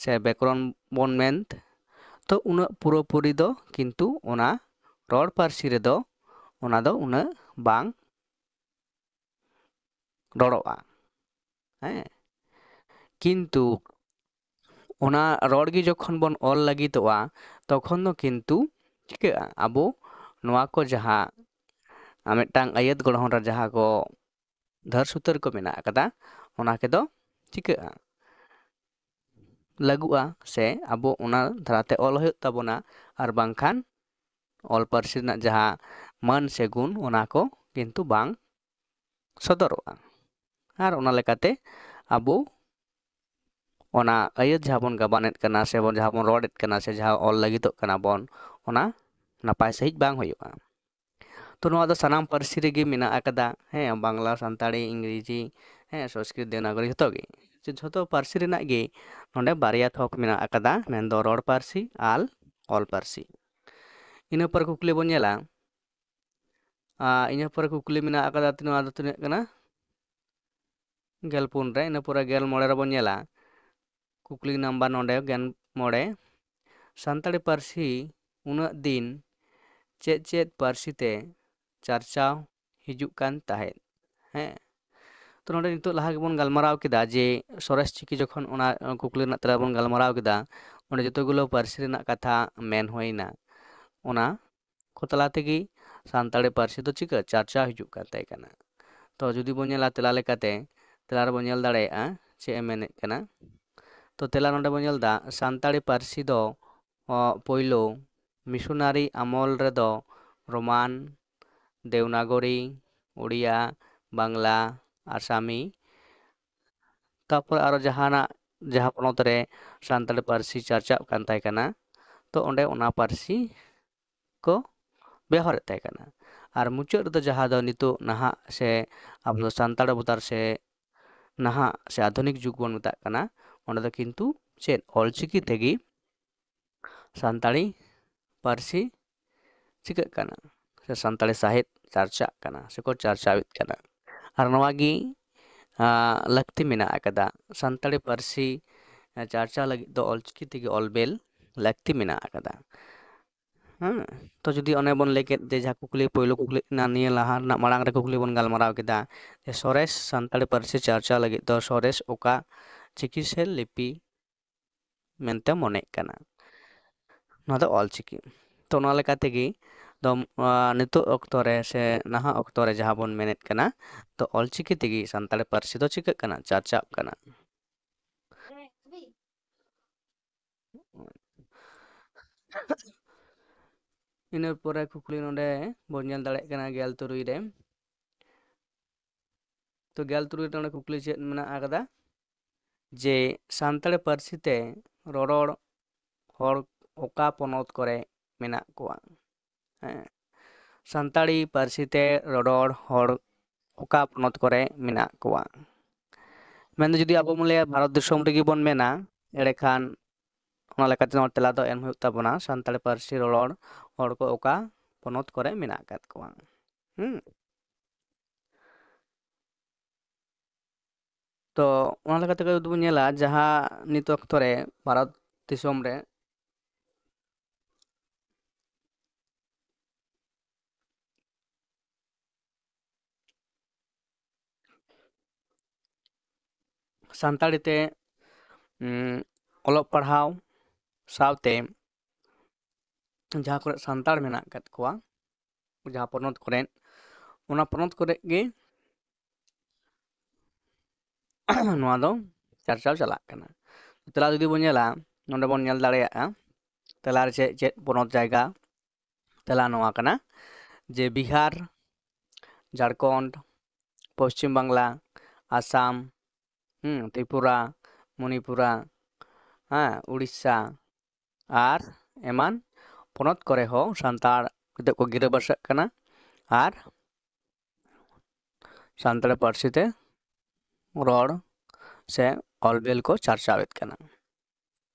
ᱥᱮ ᱵᱮᱠᱚᱨᱚᱱ ᱵᱚᱱ ᱢᱮᱱ, ᱛᱚ ᱩᱱᱟᱹᱜ ᱯᱩᱨᱟᱹᱯᱩᱨᱤ ᱫᱚ ᱠᱤᱱᱛᱩ ᱚᱱᱟ ᱨᱚᱲ ᱯᱟᱹᱨᱥᱤ ᱨᱮᱫᱚ ᱚᱱᱟ ᱫᱚ ᱩᱱᱟᱹᱜ ᱵᱟᱝ ᱨᱚᱲᱚᱜᱼᱟ᱾ ᱦᱮᱸ, ᱠᱤᱱᱛᱩ ᱚᱱᱟ ᱨᱚᱲ ᱜᱮ ᱡᱚᱠᱷᱚᱱ ᱵᱚᱱ ᱚᱞ ᱞᱟᱹᱜᱤᱫᱚᱜᱼᱟ, ᱛᱚᱠᱷᱚᱱ ᱫᱚ ᱠᱤᱱᱛᱩ ᱪᱤᱠᱟᱹᱜᱼᱟ? ᱟᱵᱚ ᱱᱚᱣᱟ ᱠᱚ ᱡᱟᱦᱟᱸ, ᱟᱨ ᱢᱤᱫᱴᱟᱝ ᱟᱹᱭᱟᱹᱛ ᱜᱚᱲᱦᱚᱱ ᱨᱮ ᱡᱟᱦᱟᱸ ᱠᱚ ᱫᱷᱟᱹᱨ ᱥᱩᱛᱟᱹᱨ ᱠᱚ ᱢᱮᱱᱟᱜ ᱟᱠᱟᱫᱟ, ᱚᱱᱟ ᱠᱚᱫᱚ ᱪᱤᱠᱟᱹᱜᱼᱟ? ᱞᱟᱹᱜᱩᱜᱼᱟ, ᱥᱮ ᱟᱵᱚ ᱚᱱᱟ ᱫᱷᱟᱨᱟᱛᱮ ᱚᱞ ᱦᱩᱭᱩᱜ ᱛᱟᱵᱚᱱᱟ, ᱟᱨ ᱵᱟᱝᱠᱷᱟᱱ ᱚᱞ ᱯᱟᱹᱨᱥᱤ ᱨᱮᱱᱟᱜ ᱡᱟᱦᱟᱸ ᱢᱟᱹᱱ ᱥᱮ ᱜᱩᱱ, ᱚᱱᱟ ᱠᱚ ᱠᱤᱱᱛᱩ ᱵᱟᱝ ᱥᱚᱫᱚᱨᱚᱜᱼᱟ᱾ ᱟᱨ ᱚᱱᱟ ᱞᱮᱠᱟᱛᱮ ᱟᱵᱚ ᱚᱱᱟ ᱟᱹᱭᱟᱹᱛ ᱡᱟᱦᱟᱸ ᱵᱚᱱ ᱜᱟᱵᱟᱱᱮᱫ ᱠᱟᱱᱟ ᱥᱮ ᱵᱚᱱ, ᱡᱟᱦᱟᱸ ᱵᱚᱱ ᱨᱚᱲᱮᱫ ᱠᱟᱱᱟ ᱥᱮ ᱡᱟᱦᱟᱸ ᱚᱞ ᱞᱟᱹᱜᱤᱫᱚᱜ ᱠᱟᱱᱟ ᱵᱚᱱ, ᱚᱱᱟ ᱱᱟᱯᱟᱭ ᱥᱟᱺᱦᱤᱡ ᱵᱟᱝ ᱦᱩᱭᱩᱜᱼᱟ᱾ ᱛᱚ ᱱᱚᱣᱟ ᱫᱚ ᱥᱟᱱᱟᱢ ᱯᱟᱹᱨᱥᱤ ᱨᱮᱜᱮ ᱢᱮᱱᱟᱜ ᱟᱠᱟᱫᱟ, ᱦᱮᱸ, ᱵᱟᱝᱞᱟ, ᱥᱟᱱᱛᱟᱲᱤ, ᱤᱝᱨᱮᱡᱤ, ᱦᱮᱸ, ᱥᱚᱝᱥᱠᱨᱤᱛ, ᱫᱮᱵᱽᱱᱟᱜᱚᱨᱤ, ᱡᱷᱚᱛᱚ ᱜᱮ᱾ ᱡᱷᱚᱛᱚ ᱯᱟᱹᱨᱥᱤ ᱨᱮᱱᱟᱜ ᱜᱮ ᱱᱚᱰᱮ ᱵᱟᱨᱭᱟ ᱛᱷᱚᱠ ᱢᱮᱱᱟᱜ ᱟᱠᱟᱫᱟ, ᱢᱮᱱᱫᱚ ᱨᱚᱲ ᱯᱟᱹᱨᱥᱤ ᱟᱨ ᱚᱞ ᱯᱟᱹᱨᱥᱤ᱾ ᱤᱱᱟᱹ ᱯᱚᱨᱮ ᱠᱩᱠᱞᱤ ᱵᱚᱱ ᱧᱮᱞᱟ, ᱟᱨ ᱤᱱᱟᱹ ᱯᱚᱨᱮ ᱠᱩᱠᱞᱤ ᱢᱮᱱᱟᱜ ᱟᱠᱟᱫᱟ ᱛᱤᱱᱟᱹᱜ, ᱟᱫᱚ ᱛᱤᱱᱟᱹᱜ ᱠᱟᱱᱟ? ᱜᱮᱞ ᱯᱩᱱ ᱨᱮ᱾ ᱤᱱᱟᱹ ᱯᱚᱨᱮ ᱜᱮᱞ ᱢᱚᱬᱮ ᱨᱮᱵᱚᱱ ᱧᱮᱞᱟ, ᱠᱩᱠᱞᱤ ᱱᱟᱢᱵᱟᱨ ᱱᱚᱰᱮ ᱜᱮᱞ ᱢᱚᱬᱮ, ᱥᱟᱱᱛᱟᱲᱤ ᱯᱟᱹᱨᱥᱤ ᱩᱱᱟᱹᱜ ᱫᱤᱱ ᱪᱮᱫ ᱪᱮᱫ ᱯᱟᱹᱨᱥᱤ ᱛᱮ ᱪᱟᱨᱪᱟᱣ ᱦᱤᱡᱩᱜ ᱠᱟᱱ ᱛᱟᱦᱮᱸᱫ? ᱦᱮᱸ, ᱛᱚ ᱱᱚᱰᱮ ᱱᱤᱛᱚᱜ ᱞᱟᱦᱟ ᱜᱮᱵᱚᱱ ᱜᱟᱞᱢᱟᱨᱟᱣ ᱠᱮᱫᱟ ᱡᱮ ᱥᱚᱨᱮᱥ ᱪᱤᱠᱤ ᱡᱚᱠᱷᱚᱱ ᱚᱱᱟ ᱠᱩᱠᱞᱤ ᱨᱮᱱᱟᱜ ᱛᱮᱞᱟ ᱵᱚᱱ ᱜᱟᱞᱢᱟᱨᱟᱣ ᱠᱮᱫᱟ, ᱚᱸᱰᱮ ᱡᱚᱛᱚ ᱜᱩᱞᱳ ᱯᱟᱹᱨᱥᱤ ᱨᱮᱱᱟᱜ ᱠᱟᱛᱷᱟ ᱢᱮᱱ ᱦᱩᱭᱱᱟ᱾ ᱚᱱᱟ ᱠᱚ ᱛᱟᱞᱟ ᱛᱮᱜᱮ ᱥᱟᱱᱛᱟᱲᱤ ᱯᱟᱹᱨᱥᱤ ᱫᱚ ᱪᱤᱠᱟᱹ ᱪᱟᱨᱪᱟᱣ ᱦᱤᱡᱩᱜ ᱠᱟᱱ ᱛᱟᱦᱮᱸ ᱠᱟᱱᱟ᱾ ᱛᱚ ᱡᱩᱫᱤ ᱵᱚᱱ ᱧᱮᱞᱟ ᱛᱮᱞᱟ ᱞᱮᱠᱟᱛᱮ, ᱛᱮᱞᱟ ᱨᱮᱵᱚᱱ ᱧᱮᱞ ᱫᱟᱲᱮᱭᱟᱜᱼᱟ ᱪᱮᱫ ᱮ ᱢᱮᱱᱮᱫ ᱠᱟᱱᱟ᱾ ᱛᱚ ᱛᱮᱞᱟ ᱱᱚᱰᱮ ᱵᱚᱱ ᱧᱮᱞ ᱮᱫᱟ, ᱥᱟᱱᱛᱟᱲᱤ ᱯᱟᱹᱨᱥᱤ ᱫᱚ ᱚ, ᱯᱳᱭᱞᱳ ᱢᱤᱥᱚᱱᱟᱨᱤ ᱟᱢᱚᱞ ᱨᱮᱫᱚ ᱨᱳᱢᱟᱱ, ᱫᱮᱣᱱᱟᱜᱚᱨᱤ, ᱳᱲᱤᱭᱟ, ᱵᱟᱝᱞᱟ, ᱟᱥᱟᱢᱤ, ᱛᱟᱯᱚᱨ ᱟᱨᱚ ᱡᱟᱦᱟᱱᱟᱜ, ᱡᱟᱦᱟᱸ ᱯᱚᱱᱚᱛ ᱨᱮ ᱥᱟᱱᱛᱟᱲᱤ ᱯᱟᱹᱨᱥᱤ ᱪᱟᱨᱪᱟᱜ ᱠᱟᱱ ᱛᱟᱦᱮᱸ ᱠᱟᱱᱟ, ᱛᱚ ᱚᱸᱰᱮ ᱚᱱᱟ ᱯᱟᱹᱨᱥᱤ ᱠᱚ ᱵᱮᱣᱦᱟᱨᱮᱫ ᱛᱟᱦᱮᱸ ᱠᱟᱱᱟ᱾ ᱟᱨ ᱢᱩᱪᱟᱹᱫ ᱨᱮᱫᱚ ᱡᱟᱦᱟᱸ ᱫᱚ ᱱᱤᱛᱚᱜ ᱱᱟᱦᱟᱜ ᱥᱮ ᱟᱵᱚ ᱫᱚ ᱥᱟᱱᱛᱟᱲ ᱚᱵᱚᱛᱟᱨ ᱥᱮ ᱱᱟᱦᱟᱜ ᱥᱮ ᱟᱫᱷᱩᱱᱤᱠ ᱡᱩᱜᱽ ᱵᱚᱱ ᱢᱮᱛᱟᱜ ᱠᱟᱱᱟ, ᱚᱸᱰᱮ ᱫᱚ ᱠᱤᱱᱛᱩ ᱪᱮᱫ ᱚᱞᱪᱤᱠᱤ ᱛᱮᱜᱮ ᱥᱟᱱᱛᱟᱲᱤ ᱯᱟᱹᱨᱥᱤ ᱪᱤᱠᱟᱹᱜ ᱠᱟᱱᱟ ᱥᱮ ᱥᱟᱱᱛᱟᱲᱤ ᱥᱟᱶᱦᱮᱫ ᱪᱟᱨᱪᱟᱜ ᱠᱟᱱᱟ ᱥᱮᱠᱚ ᱪᱟᱨᱪᱟᱣᱮᱫ ᱠᱟᱱᱟ᱾ ᱟᱨ ᱱᱚᱣᱟ ᱜᱮ, ᱟᱸ, ᱞᱟᱹᱠᱛᱤ ᱢᱮᱱᱟᱜ ᱟᱠᱟᱫᱟ᱾ ᱥᱟᱱᱛᱟᱲᱤ ᱯᱟᱹᱨᱥᱤ, ᱟᱸ, ᱪᱟᱨᱪᱟᱣ ᱞᱟᱹᱜᱤᱫ ᱫᱚ ᱚᱞᱪᱤᱠᱤ ᱛᱮᱜᱮ ᱚᱞ ᱵᱮᱞ ᱞᱟᱹᱠᱛᱤ ᱢᱮᱱᱟᱜ ᱟᱠᱟᱫᱟ᱾ ᱦᱮᱸ, ᱛᱚ ᱡᱩᱫᱤ ᱚᱱᱮ ᱵᱚᱱ ᱞᱟᱹᱭ ᱠᱮᱫ ᱡᱮ ᱡᱟᱦᱟᱸ ᱠᱩᱠᱞᱤ, ᱯᱳᱭᱞᱳ ᱠᱩᱠᱞᱤ ᱨᱮᱱᱟᱜ ᱱᱤᱭᱟᱹ ᱞᱟᱦᱟ ᱨᱮᱱᱟᱜ ᱢᱟᱲᱟᱝ ᱨᱮ ᱠᱩᱠᱞᱤ ᱵᱚᱱ ᱜᱟᱞᱢᱟᱨᱟᱣ ᱠᱮᱫᱟ ᱡᱮ ᱥᱚᱨᱮᱥ ᱥᱟᱱᱛᱟᱲᱤ ᱯᱟᱹᱨᱥᱤ ᱪᱟᱨᱪᱟᱣ ᱞᱟᱹᱜᱤᱫ ᱫᱚ ᱥᱚᱨᱮᱥ ᱚᱠᱟ ᱪᱤᱠᱤ ᱥᱮ ᱞᱤᱯᱤ ᱢᱮᱱᱛᱮ ᱢᱚᱱᱮᱜ ᱠᱟᱱᱟ? ᱱᱚᱣᱟ ᱫᱚ ᱚᱞᱪᱤᱠᱤ᱾ ᱛᱚ ᱱᱚᱣᱟ ᱞᱮᱠᱟ ᱛᱮᱜᱮ ᱫᱚ, ᱟᱸ, ᱱᱤᱛᱚᱜ ᱚᱠᱛᱚ ᱨᱮ ᱥᱮ ᱱᱟᱦᱟᱜ ᱚᱠᱛᱚ ᱨᱮ ᱡᱟᱦᱟᱸ ᱵᱚᱱ ᱢᱮᱱᱮᱫ ᱠᱟᱱᱟ, ᱛᱚ ᱚᱞᱪᱤᱠᱤ ᱛᱮᱜᱮ ᱥᱟᱱᱛᱟᱲᱤ ᱯᱟᱹᱨᱥᱤ ᱫᱚ ᱪᱤᱠᱟᱹᱜ ᱠᱟᱱᱟ? ᱪᱟᱨᱪᱟᱜ ᱠᱟᱱᱟ᱾ ᱤᱱᱟᱹ ᱯᱚᱨᱮ ᱠᱩᱠᱞᱤ ᱱᱚᱰᱮ ᱵᱚᱱ ᱧᱮᱞ ᱫᱟᱲᱮᱭᱟᱜ ᱠᱟᱱᱟ ᱜᱮᱞ ᱛᱩᱨᱩᱭ ᱨᱮ᱾ ᱛᱚ ᱜᱮᱞ ᱛᱩᱨᱩᱭ ᱨᱮ ᱱᱚᱰᱮ ᱠᱩᱠᱞᱤ ᱪᱮᱫ ᱢᱮᱱᱟᱜ ᱟᱠᱟᱫᱟ? ᱡᱮ ᱥᱟᱱᱛᱟᱲᱤ ᱯᱟᱹᱨᱥᱤ ᱛᱮ ᱨᱚᱨᱚᱲ ᱦᱚᱲ ᱚᱠᱟ ᱯᱚᱱᱚᱛ ᱠᱚᱨᱮ ᱢᱮᱱᱟᱜ ᱠᱚᱣᱟ? ᱦᱮᱸ, ᱥᱟᱱᱛᱟᱲᱤ ᱯᱟᱹᱨᱥᱤ ᱛᱮ ᱨᱚᱨᱚᱲ ᱦᱚᱲ ᱚᱠᱟ ᱯᱚᱱᱚᱛ ᱠᱚᱨᱮ ᱢᱮᱱᱟᱜ ᱠᱚᱣᱟ? ᱢᱮᱱᱫᱚ ᱡᱩᱫᱤ ᱟᱵᱚ ᱵᱚᱱ ᱞᱟᱹᱭᱟ ᱵᱷᱟᱨᱚᱛ ᱫᱤᱥᱚᱢ ᱨᱮᱜᱮ ᱵᱚᱱ ᱢᱮᱱᱟ, ᱮᱸᱰᱮᱠᱷᱟᱱ ᱚᱱᱟ ᱞᱮᱠᱟᱛᱮ ᱱᱚᱣᱟ ᱛᱮᱞᱟ ᱫᱚ ᱮᱢ ᱦᱩᱭᱩᱜ ᱛᱟᱵᱚᱱᱟ, ᱥᱟᱱᱛᱟᱲᱤ ᱯᱟᱹᱨᱥᱤ ᱨᱚᱨᱚᱲ ᱦᱚᱲ ᱠᱚ ᱚᱠᱟ ᱯᱚᱱᱚᱛ ᱠᱚᱨᱮ ᱢᱮᱱᱟᱜ ᱟᱠᱟᱫ ᱠᱚᱣᱟ᱾ ᱦᱩᱸ᱾ ᱛᱚ ᱚᱱᱟ ᱞᱮᱠᱟᱛᱮ ᱡᱩᱫᱤ ᱵᱚᱱ ᱧᱮᱞᱟ, ᱡᱟᱦᱟᱸ ᱱᱤᱛ ᱚᱠᱛᱚ ᱨᱮ ᱵᱷᱟᱨᱚᱛ ᱫᱤᱥᱚᱢ ᱨᱮ ᱥᱟᱱᱛᱟᱲᱤ ᱛᱮ, ᱩᱸ, ᱚᱞᱚᱜ ᱯᱟᱲᱦᱟᱣ ᱥᱟᱶᱛᱮ ᱡᱟᱦᱟᱸ ᱠᱚᱨᱮ ᱥᱟᱱᱛᱟᱲ ᱢᱮᱱᱟᱜ ᱟᱠᱟᱫ ᱠᱚᱣᱟ, ᱡᱟᱦᱟᱸ ᱯᱚᱱᱚᱛ ᱠᱚᱨᱮ, ᱚᱱᱟ ᱯᱚᱱᱚᱛ ᱠᱚᱨᱮ ᱜᱮ ᱱᱚᱣᱟ ᱫᱚ ᱪᱟᱨᱪᱟᱣ ᱪᱟᱞᱟᱜ ᱠᱟᱱᱟ᱾ ᱛᱮᱞᱟ ᱡᱩᱫᱤ ᱵᱚᱱ ᱧᱮᱞᱟ, ᱱᱚᱰᱮ ᱵᱚᱱ ᱧᱮᱞ ᱫᱟᱲᱮᱭᱟᱜᱼᱟ ᱛᱮᱞᱟᱨᱮ ᱪᱮᱫ ᱪᱮᱫ ᱯᱚᱱᱚᱛ ᱡᱟᱭᱜᱟ? ᱛᱮᱞᱟ ᱱᱚᱣᱟ ᱠᱟᱱᱟ ᱡᱮ ᱵᱤᱦᱟᱨ, ᱡᱷᱟᱲᱠᱷᱚᱸᱰ, ᱯᱚᱥᱪᱤᱢ ᱵᱟᱝᱞᱟ, ᱟᱥᱟᱢ, ᱦᱩᱸ, ᱛᱨᱤᱯᱩᱨᱟ, ᱢᱚᱱᱤᱯᱩᱨᱟ, ᱦᱮᱸ, ᱩᱲᱤᱥᱥᱟ ᱟᱨ ᱮᱢᱟᱱ ᱯᱚᱱᱚᱛ ᱠᱚᱨᱮ ᱦᱚᱸ ᱥᱟᱱᱛᱟᱲ ᱱᱤᱛᱚᱜ ᱠᱚ ᱜᱤᱨᱟᱹᱵᱟᱥᱟᱜ ᱠᱟᱱᱟ ᱟᱨ ᱥᱟᱱᱛᱟᱲᱤ ᱯᱟᱹᱨᱥᱤ ᱛᱮ ᱨᱚᱲ ᱥᱮ ᱚᱞᱵᱮᱞ ᱠᱚ ᱪᱟᱨᱪᱟᱣᱮᱫ ᱠᱟᱱᱟ᱾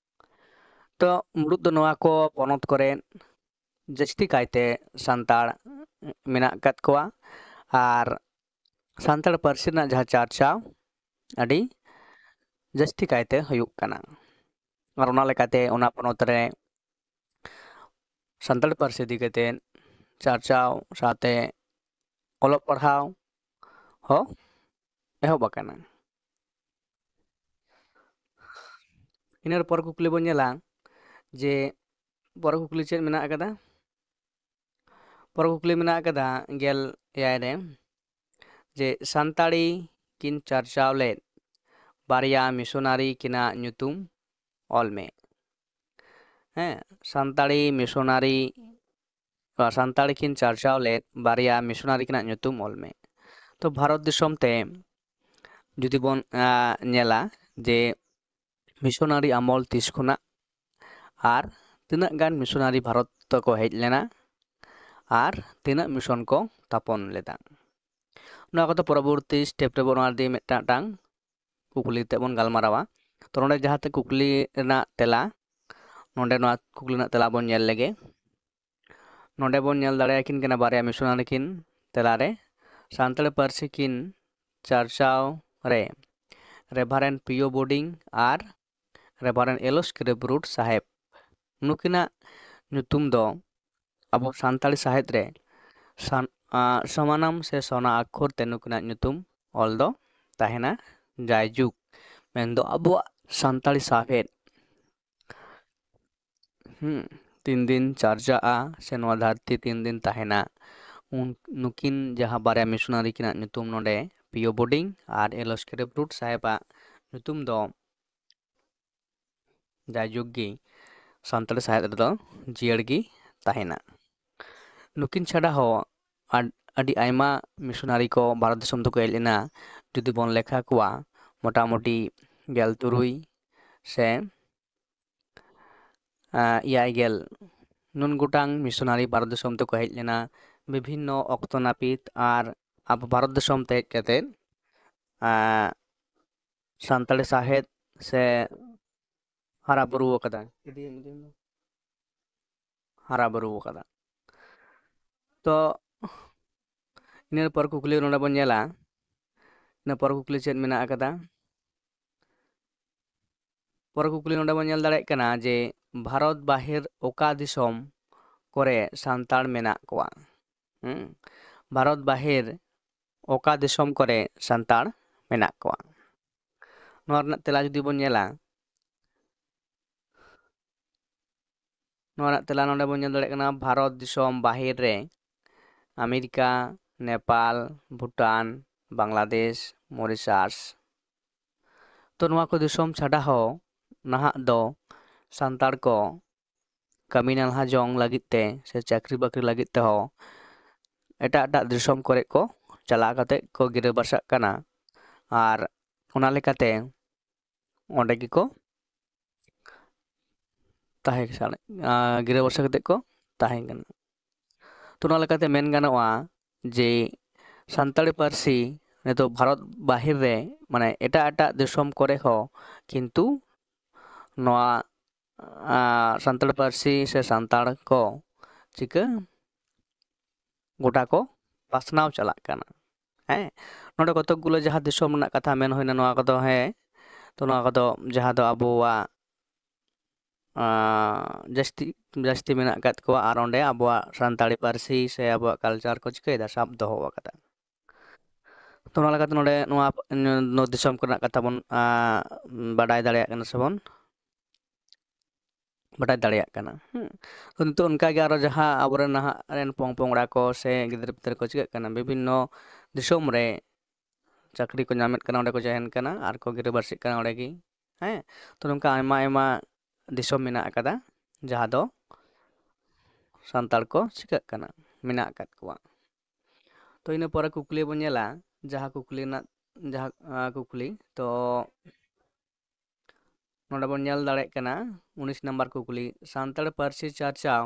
ᱛᱚ ᱢᱩᱲᱩᱫ ᱫᱚ ᱱᱚᱣᱟ ᱠᱚ ᱯᱚᱱᱚᱛ ᱠᱚᱨᱮ ᱡᱟᱹᱥᱛᱤ ᱠᱟᱭᱛᱮ ᱥᱟᱱᱛᱟᱲ ᱢᱮᱱᱟᱜ ᱟᱠᱟᱫ ᱠᱚᱣᱟ ᱟᱨ ᱥᱟᱱᱛᱟᱲ ᱯᱟᱹᱨᱥᱤ ᱨᱮᱱᱟᱜ ᱡᱟᱦᱟᱸ ᱪᱟᱨᱪᱟᱣ ᱟᱹᱰᱤ ᱡᱟᱹᱥᱛᱤ ᱠᱟᱭᱛᱮ ᱦᱩᱭᱩᱜ ᱠᱟᱱᱟ᱾ ᱟᱨ ᱚᱱᱟ ᱞᱮᱠᱟᱛᱮ ᱚᱱᱟ ᱯᱚᱱᱚᱛ ᱨᱮ ᱥᱟᱱᱛᱟᱲ ᱯᱟᱹᱨᱥᱤ ᱤᱫᱤ ᱠᱟᱛᱮ ᱪᱟᱨᱪᱟᱣ ᱥᱟᱶᱛᱮ ᱚᱞᱚᱜ ᱯᱟᱲᱦᱟᱣ ᱦᱚᱸ ᱮᱦᱚᱵ ᱟᱠᱟᱱᱟ᱾ ᱤᱱᱟᱹ ᱯᱚᱨ ᱠᱩᱠᱞᱤ ᱵᱚᱱ ᱧᱮᱞᱟ ᱡᱮ ᱯᱚᱨ ᱠᱩᱠᱞᱤ ᱪᱮᱫ ᱢᱮᱱᱟᱜ ᱟᱠᱟᱫᱟ? ᱯᱚᱨ ᱠᱩᱠᱞᱤ ᱢᱮᱱᱟᱜ ᱟᱠᱟᱫᱟ ᱜᱮᱞ ᱮᱭᱟᱭ ᱨᱮ ᱡᱮ ᱥᱟᱱᱛᱟᱲᱤ ᱠᱤᱱ ᱪᱟᱨᱪᱟᱣ ᱞᱮᱫ ᱵᱟᱨᱭᱟ ᱢᱤᱥᱚᱱᱟᱨᱤ ᱠᱤᱱᱟᱜ ᱧᱩᱛᱩᱢ ᱚᱞ ᱢᱮ᱾ ᱦᱮᱸ, ᱥᱟᱱᱛᱟᱲᱤ ᱢᱤᱥᱚᱱᱟᱨᱤ, ᱥᱟᱱᱛᱟᱲᱤ ᱠᱤᱱ ᱪᱟᱨᱪᱟᱣ ᱞᱮᱫ ᱵᱟᱨᱭᱟ ᱢᱤᱥᱚᱱᱟᱨᱤ ᱠᱤᱱᱟᱜ ᱧᱩᱛᱩᱢ ᱚᱞ ᱢᱮ᱾ ᱛᱚ ᱵᱷᱟᱨᱚᱛ ᱫᱤᱥᱚᱢ ᱛᱮ ᱡᱩᱫᱤ ᱵᱚᱱ ᱧᱮᱞᱟ ᱡᱮ ᱢᱤᱥᱚᱱᱟᱨᱤ ᱟᱢᱚᱞ ᱛᱤᱥ ᱠᱷᱚᱱᱟᱜ ᱟᱨ ᱛᱤᱱᱟᱹᱜ ᱜᱟᱱ ᱢᱤᱥᱚᱱᱟᱨᱤ ᱵᱷᱟᱨᱚᱛ ᱛᱮᱠᱚ ᱦᱮᱡ ᱞᱮᱱᱟ ᱟᱨ ᱛᱤᱱᱟᱹᱜ ᱢᱤᱥᱚᱱ ᱠᱚ ᱛᱷᱟᱯᱚᱱ ᱞᱮᱫᱟ, ᱱᱚᱣᱟ ᱠᱚᱫᱚ ᱯᱚᱨᱚᱵᱚᱨᱛᱤ ᱥᱴᱮᱯ ᱨᱮᱵᱚᱱ ᱟᱨ ᱢᱤᱫᱴᱟᱝ ᱠᱩᱠᱞᱤ ᱛᱮ ᱵᱚᱱ ᱜᱟᱞᱢᱟᱨᱟᱣᱟ᱾ ᱛᱚ ᱱᱚᱰᱮ ᱡᱟᱦᱟᱸ ᱛᱮ ᱠᱩᱠᱞᱤ ᱨᱮᱱᱟᱜ ᱛᱮᱞᱟ, ᱱᱚᱰᱮ ᱱᱚᱣᱟ ᱠᱩᱠᱞᱤ ᱨᱮᱱᱟᱜ ᱛᱮᱞᱟ ᱵᱚᱱ ᱧᱮᱞ ᱞᱮᱜᱮ᱾ ᱱᱚᱰᱮ ᱵᱚᱱ ᱧᱮᱞ ᱫᱟᱲᱮᱭᱟᱠᱤᱱ ᱠᱟᱱᱟ ᱵᱟᱨᱭᱟ ᱢᱤᱥᱚᱱᱟᱨᱤ ᱠᱤᱱ ᱛᱮᱞᱟᱨᱮ ᱥᱟᱱᱛᱟᱲᱤ ᱯᱟᱹᱨᱥᱤ ᱠᱤᱱ ᱪᱟᱨᱪᱟᱣ ᱨᱮ ᱨᱮᱵᱷᱟᱨᱮᱱᱰ ᱯᱤᱭᱳ ᱵᱳᱰᱤᱝ ᱟᱨ ᱨᱮᱵᱷᱟᱨᱮᱱᱰ ᱮᱞᱳᱥ ᱠᱨᱮᱵᱨᱩᱴ ᱥᱟᱦᱮᱵᱽ, ᱱᱩᱠᱤᱱᱟᱜ ᱧᱩᱛᱩᱢ ᱫᱚ ᱟᱵᱚ ᱥᱟᱱᱛᱟᱲᱤ ᱥᱟᱶᱦᱮᱫ ᱨᱮ ᱥᱟᱱ-, ᱟ, ᱥᱚᱢᱟᱱᱟᱢ ᱥᱮ ᱥᱚᱱᱟ ᱟᱠᱷᱚᱨ ᱛᱮ ᱱᱩᱠᱤᱱᱟᱜ ᱧᱩᱛᱩᱢ ᱚᱞ ᱫᱚ ᱛᱟᱦᱮᱱᱟ᱾ ᱡᱟᱭᱡᱩᱜᱽ ᱢᱮᱱᱫᱚ ᱟᱵᱚᱣᱟᱜ ᱥᱟᱱᱛᱟᱲᱤ ᱥᱟᱶᱦᱮᱫ ᱦᱩᱸ, ᱛᱤᱱ ᱫᱤᱱ ᱪᱟᱨᱪᱟᱜᱼᱟ ᱥᱮ ᱱᱚᱣᱟ ᱫᱷᱟᱹᱨᱛᱤ ᱛᱤᱱ ᱫᱤᱱ ᱛᱟᱦᱮᱱᱟ, ᱩᱱ, ᱱᱩᱠᱤᱱ ᱡᱟᱦᱟᱸ ᱵᱟᱨᱭᱟ ᱢᱤᱥᱚᱱᱟᱨᱤ ᱠᱤᱱᱟᱜ ᱧᱩᱛᱩᱢ ᱱᱚᱰᱮ ᱯᱤᱭᱳ ᱵᱳᱰᱤᱝ ᱟᱨ ᱮᱞᱳᱥ ᱠᱨᱮᱵᱨᱩᱴ ᱥᱟᱦᱮᱵᱟᱜ ᱧᱩᱛᱩᱢ ᱫᱚ ᱡᱟᱭᱡᱩᱜᱽ ᱜᱮ ᱥᱟᱱᱛᱟᱲᱤ ᱥᱟᱶᱦᱮᱫ ᱨᱮᱫᱚ ᱡᱤᱭᱟᱹᱲ ᱜᱮ ᱛᱟᱦᱮᱱᱟ᱾ ᱱᱩᱠᱤᱱ ᱪᱷᱟᱰᱟ ᱦᱚᱸ ᱟᱹᱰ- ᱟᱹᱰᱤ ᱟᱭᱢᱟ ᱢᱤᱥᱚᱱᱟᱨᱤ ᱠᱚ ᱵᱷᱟᱨᱚᱛ ᱫᱤᱥᱚᱢ ᱛᱮᱠᱚ ᱦᱮᱡ ᱞᱮᱱᱟ᱾ ᱡᱩᱫᱤ ᱵᱚᱱ ᱞᱮᱠᱷᱟ ᱠᱚᱣᱟ, ᱢᱚᱴᱟᱢᱩᱴᱤ ᱜᱮᱞ ᱛᱩᱨᱩᱭ ᱥᱮ ᱮᱭᱟᱭ ᱜᱮᱞ ᱱᱩᱱ ᱜᱚᱴᱟᱝ ᱢᱤᱥᱚᱱᱟᱨᱤ ᱵᱷᱟᱨᱚᱛ ᱫᱤᱥᱚᱢ ᱛᱮᱠᱚ ᱦᱮᱡ ᱞᱮᱱᱟ᱾ ᱵᱤᱵᱷᱤᱱᱱᱚ ᱚᱠᱛᱚ ᱱᱟᱹᱯᱤᱛ ᱟᱨ ᱟᱵᱚ ᱵᱷᱟᱨᱚᱛ ᱫᱤᱥᱚᱢ ᱛᱮ ᱦᱮᱡ ᱠᱟᱛᱮ ᱥᱟᱱᱛᱟᱲᱤ ᱥᱟᱶᱦᱮᱫ ᱥᱮ ᱦᱟᱨᱟ ᱵᱩᱨᱩ ᱟᱠᱟᱫᱟ᱾ ᱦᱟᱨᱟ ᱵᱩᱨᱩ ᱟᱠᱟᱫᱟ᱾ ᱛᱚ ᱤᱱᱟᱹ ᱯᱚᱨ ᱠᱩᱠᱞᱤ ᱱᱚᱰᱮ ᱵᱚᱱ ᱧᱮᱞᱟ, ᱤᱱᱟᱹ ᱯᱚᱨ ᱠᱩᱠᱞᱤ ᱪᱮᱫ ᱢᱮᱱᱟᱜ ᱟᱠᱟᱫᱟ? ᱯᱚᱨ ᱠᱩᱠᱞᱤ ᱱᱚᱰᱮ ᱵᱚᱱ ᱧᱮᱞ ᱫᱟᱲᱮᱭᱟᱜ ᱠᱟᱱᱟ ᱡᱮ ᱵᱷᱟᱨᱚᱛ ᱵᱟᱦᱮᱨ ᱚᱠᱟ ᱫᱤᱥᱚᱢ ᱠᱚᱨᱮ ᱥᱟᱱᱛᱟᱲ ᱢᱮᱱᱟᱜ ᱠᱚᱣᱟ? ᱦᱩᱸ, ᱵᱷᱟᱨᱚᱛ ᱵᱟᱦᱮᱨ ᱚᱠᱟ ᱫᱤᱥᱚᱢ ᱠᱚᱨᱮ ᱥᱟᱱᱛᱟᱲ ᱢᱮᱱᱟᱜ ᱠᱚᱣᱟ? ᱱᱚᱣᱟ ᱨᱮᱱᱟᱜ ᱛᱮᱞᱟ ᱡᱩᱫᱤ ᱵᱚᱱ ᱧᱮᱞᱟ, ᱱᱚᱣᱟ ᱨᱮᱱᱟᱜ ᱛᱮᱞᱟ ᱱᱚᱰᱮ ᱵᱚᱱ ᱧᱮᱞ ᱫᱟᱲᱮᱭᱟᱜ ᱠᱟᱱᱟ, ᱵᱷᱟᱨᱚᱛ ᱫᱤᱥᱚᱢ ᱵᱟᱦᱮᱨ ᱨᱮ ᱟᱢᱮᱨᱤᱠᱟ, ᱱᱮᱯᱟᱞ, ᱵᱷᱩᱴᱟᱱ, ᱵᱟᱝᱞᱟᱫᱮᱥ, ᱢᱚᱨᱤᱥᱟᱥ᱾ ᱛᱚ ᱱᱚᱣᱟ ᱠᱚ ᱫᱤᱥᱚᱢ ᱪᱷᱟᱰᱟ ᱦᱚᱸ ᱱᱟᱦᱟᱜ ᱫᱚ ᱥᱟᱱᱛᱟᱲ ᱠᱚ ᱠᱟᱹᱢᱤ ᱱᱟᱞᱦᱟ ᱡᱚᱝ ᱞᱟᱹᱜᱤᱫ ᱛᱮ ᱥᱮ ᱪᱟᱹᱠᱨᱤ ᱵᱟᱹᱠᱨᱤ ᱞᱟᱹᱜᱤᱫ ᱛᱮᱦᱚᱸ ᱮᱴᱟᱜ ᱮᱴᱟᱜ ᱫᱤᱥᱚᱢ ᱠᱚᱨᱮ ᱠᱚ ᱪᱟᱞᱟᱣ ᱠᱟᱛᱮ ᱠᱚ ᱜᱤᱨᱟᱹ ᱵᱟᱥᱟᱜ ᱠᱟᱱᱟ᱾ ᱟᱨ ᱚᱱᱟ ᱞᱮᱠᱟᱛᱮ ᱚᱸᱰᱮ ᱜᱮᱠᱚ ᱛᱟᱦᱮᱸ ᱠᱟᱱᱟ, ᱟᱨ ᱜᱤᱨᱟᱹ ᱵᱟᱥᱟ ᱠᱟᱛᱮ ᱠᱚ ᱛᱟᱦᱮᱸ ᱠᱟᱱᱟ᱾ ᱛᱚ ᱱᱚᱣᱟ ᱞᱮᱠᱟᱛᱮ ᱢᱮᱱ ᱜᱟᱱᱚᱜᱼᱟ ᱡᱮ ᱥᱟᱱᱛᱟᱲᱤ ᱯᱟᱹᱨᱥᱤ ᱱᱤᱛᱚᱜ ᱵᱷᱟᱨᱚᱛ ᱵᱟᱦᱮᱨ ᱨᱮ, ᱢᱟᱱᱮ ᱮᱴᱟᱜ ᱮᱴᱟᱜ ᱫᱤᱥᱚᱢ ᱠᱚᱨᱮ ᱦᱚᱸ ᱠᱤᱱᱛᱩ ᱱᱚᱣᱟ ᱟᱨ ᱥᱟᱱᱛᱟᱲ ᱯᱟᱹᱨᱥᱤ ᱥᱮ ᱥᱟᱱᱛᱟᱲ ᱠᱚ ᱪᱤᱠᱟᱹ ᱜᱚᱴᱟ ᱠᱚ ᱯᱟᱥᱱᱟᱣ ᱪᱟᱞᱟᱜ ᱠᱟᱱᱟ᱾ ᱦᱮᱸ, ᱱᱚᱰᱮ ᱠᱚᱛᱚᱠ ᱜᱩᱞᱳ ᱡᱟᱦᱟᱸ ᱫᱤᱥᱚᱢ ᱨᱮᱱᱟᱜ ᱠᱟᱛᱷᱟ ᱢᱮᱱ ᱦᱩᱭᱱᱟ, ᱱᱚᱣᱟ ᱠᱚᱫᱚ ᱦᱮᱸ, ᱛᱚ ᱱᱚᱣᱟ ᱠᱚᱫᱚ ᱡᱟᱦᱟᱸ ᱫᱚ ᱟᱵᱚᱣᱟᱜ ᱟᱸ, ᱡᱟᱹᱥᱛᱤ ᱡᱟᱹᱥᱛᱤ ᱢᱮᱱᱟᱜ ᱟᱠᱟᱫ ᱠᱚᱣᱟ ᱟᱨ ᱚᱸᱰᱮ ᱟᱵᱚᱣᱟᱜ ᱥᱟᱱᱛᱟᱲᱤ ᱯᱟᱹᱨᱥᱤ ᱥᱮ ᱟᱵᱚᱣᱟᱜ culture ᱠᱚ ᱪᱤᱠᱟᱹᱭᱮᱫᱟ, ᱥᱟᱵ ᱫᱚᱦᱚ ᱟᱠᱟᱫᱟ᱾ ᱛᱚ ᱚᱱᱟ ᱞᱮᱠᱟᱛᱮ ᱱᱚᱰᱮ ᱱᱚᱣᱟ ᱱᱚᱣᱟ ᱫᱤᱥᱚᱢ ᱠᱚᱨᱮᱱᱟᱜ ᱠᱟᱛᱷᱟ ᱵᱚᱱ ᱟᱸ, ᱵᱟᱰᱟᱭ ᱫᱟᱲᱮᱭᱟᱜ ᱠᱟᱱᱟ ᱥᱮᱵᱚᱱ ᱵᱟᱰᱟᱭ ᱫᱟᱲᱮᱭᱟᱜ ᱠᱟᱱᱟ᱾ ᱦᱩᱸ᱾ ᱛᱚ ᱱᱤᱛᱚᱜ ᱚᱱᱠᱟᱜᱮ ᱟᱨᱚ ᱡᱟᱦᱟᱸ ᱟᱵᱚᱨᱮᱱ ᱱᱟᱦᱟᱜ ᱨᱮᱱ ᱯᱚᱝ ᱯᱚᱝᱲᱟ ᱠᱚ ᱥᱮ ᱜᱤᱫᱽᱨᱟᱹ ᱯᱤᱫᱽᱨᱟᱹ ᱠᱚ ᱪᱤᱠᱟᱹᱜ ᱠᱟᱱᱟ, ᱵᱤᱵᱷᱤᱱᱱᱚ ᱫᱤᱥᱚᱢ ᱨᱮ ᱪᱟᱹᱠᱨᱤ ᱠᱚ ᱧᱟᱢᱮᱫ ᱠᱟᱱᱟ, ᱚᱸᱰᱮ ᱠᱚ ᱡᱚᱭᱮᱱ ᱠᱟᱱᱟ ᱟᱨ ᱠᱚ ᱜᱤᱨᱟᱹᱵᱟᱹᱥᱤᱜ ᱠᱟᱱᱟ ᱚᱸᱰᱮ ᱜᱮ᱾ ᱦᱮᱸ, ᱛᱚ ᱱᱚᱝᱠᱟ ᱟᱭᱢᱟ ᱟᱭᱢᱟ ᱫᱤᱥᱚᱢ ᱢᱮᱱᱟᱜ ᱟᱠᱟᱫᱟ᱾ ᱡᱟᱦᱟᱸ ᱫᱚ ᱥᱟᱱᱛᱟᱲ ᱠᱚ ᱪᱤᱠᱟᱹᱜ ᱠᱟᱱᱟ, ᱢᱮᱱᱟᱜ ᱟᱠᱟᱫ ᱠᱚᱣᱟ᱾ ᱛᱚ ᱤᱱᱟᱹ ᱯᱚᱨᱮ ᱠᱩᱠᱞᱤ ᱵᱚᱱ ᱧᱮᱞᱟ, ᱡᱟᱦᱟᱸ ᱠᱩᱠᱞᱤ ᱨᱮᱱᱟᱜ ᱡᱟᱦᱟᱸ ᱟᱸ, ᱠᱩᱠᱞᱤ, ᱛᱚ ᱱᱚᱰᱮ ᱵᱚᱱ ᱧᱮᱞ ᱫᱟᱲᱮᱭᱟᱜ ᱠᱟᱱᱟ ᱩᱱᱤᱥ ᱱᱟᱢᱵᱟᱨ ᱠᱩᱠᱞᱤ, ᱥᱟᱱᱛᱟᱲ ᱯᱟᱹᱨᱥᱤ ᱪᱟᱨᱪᱟᱣ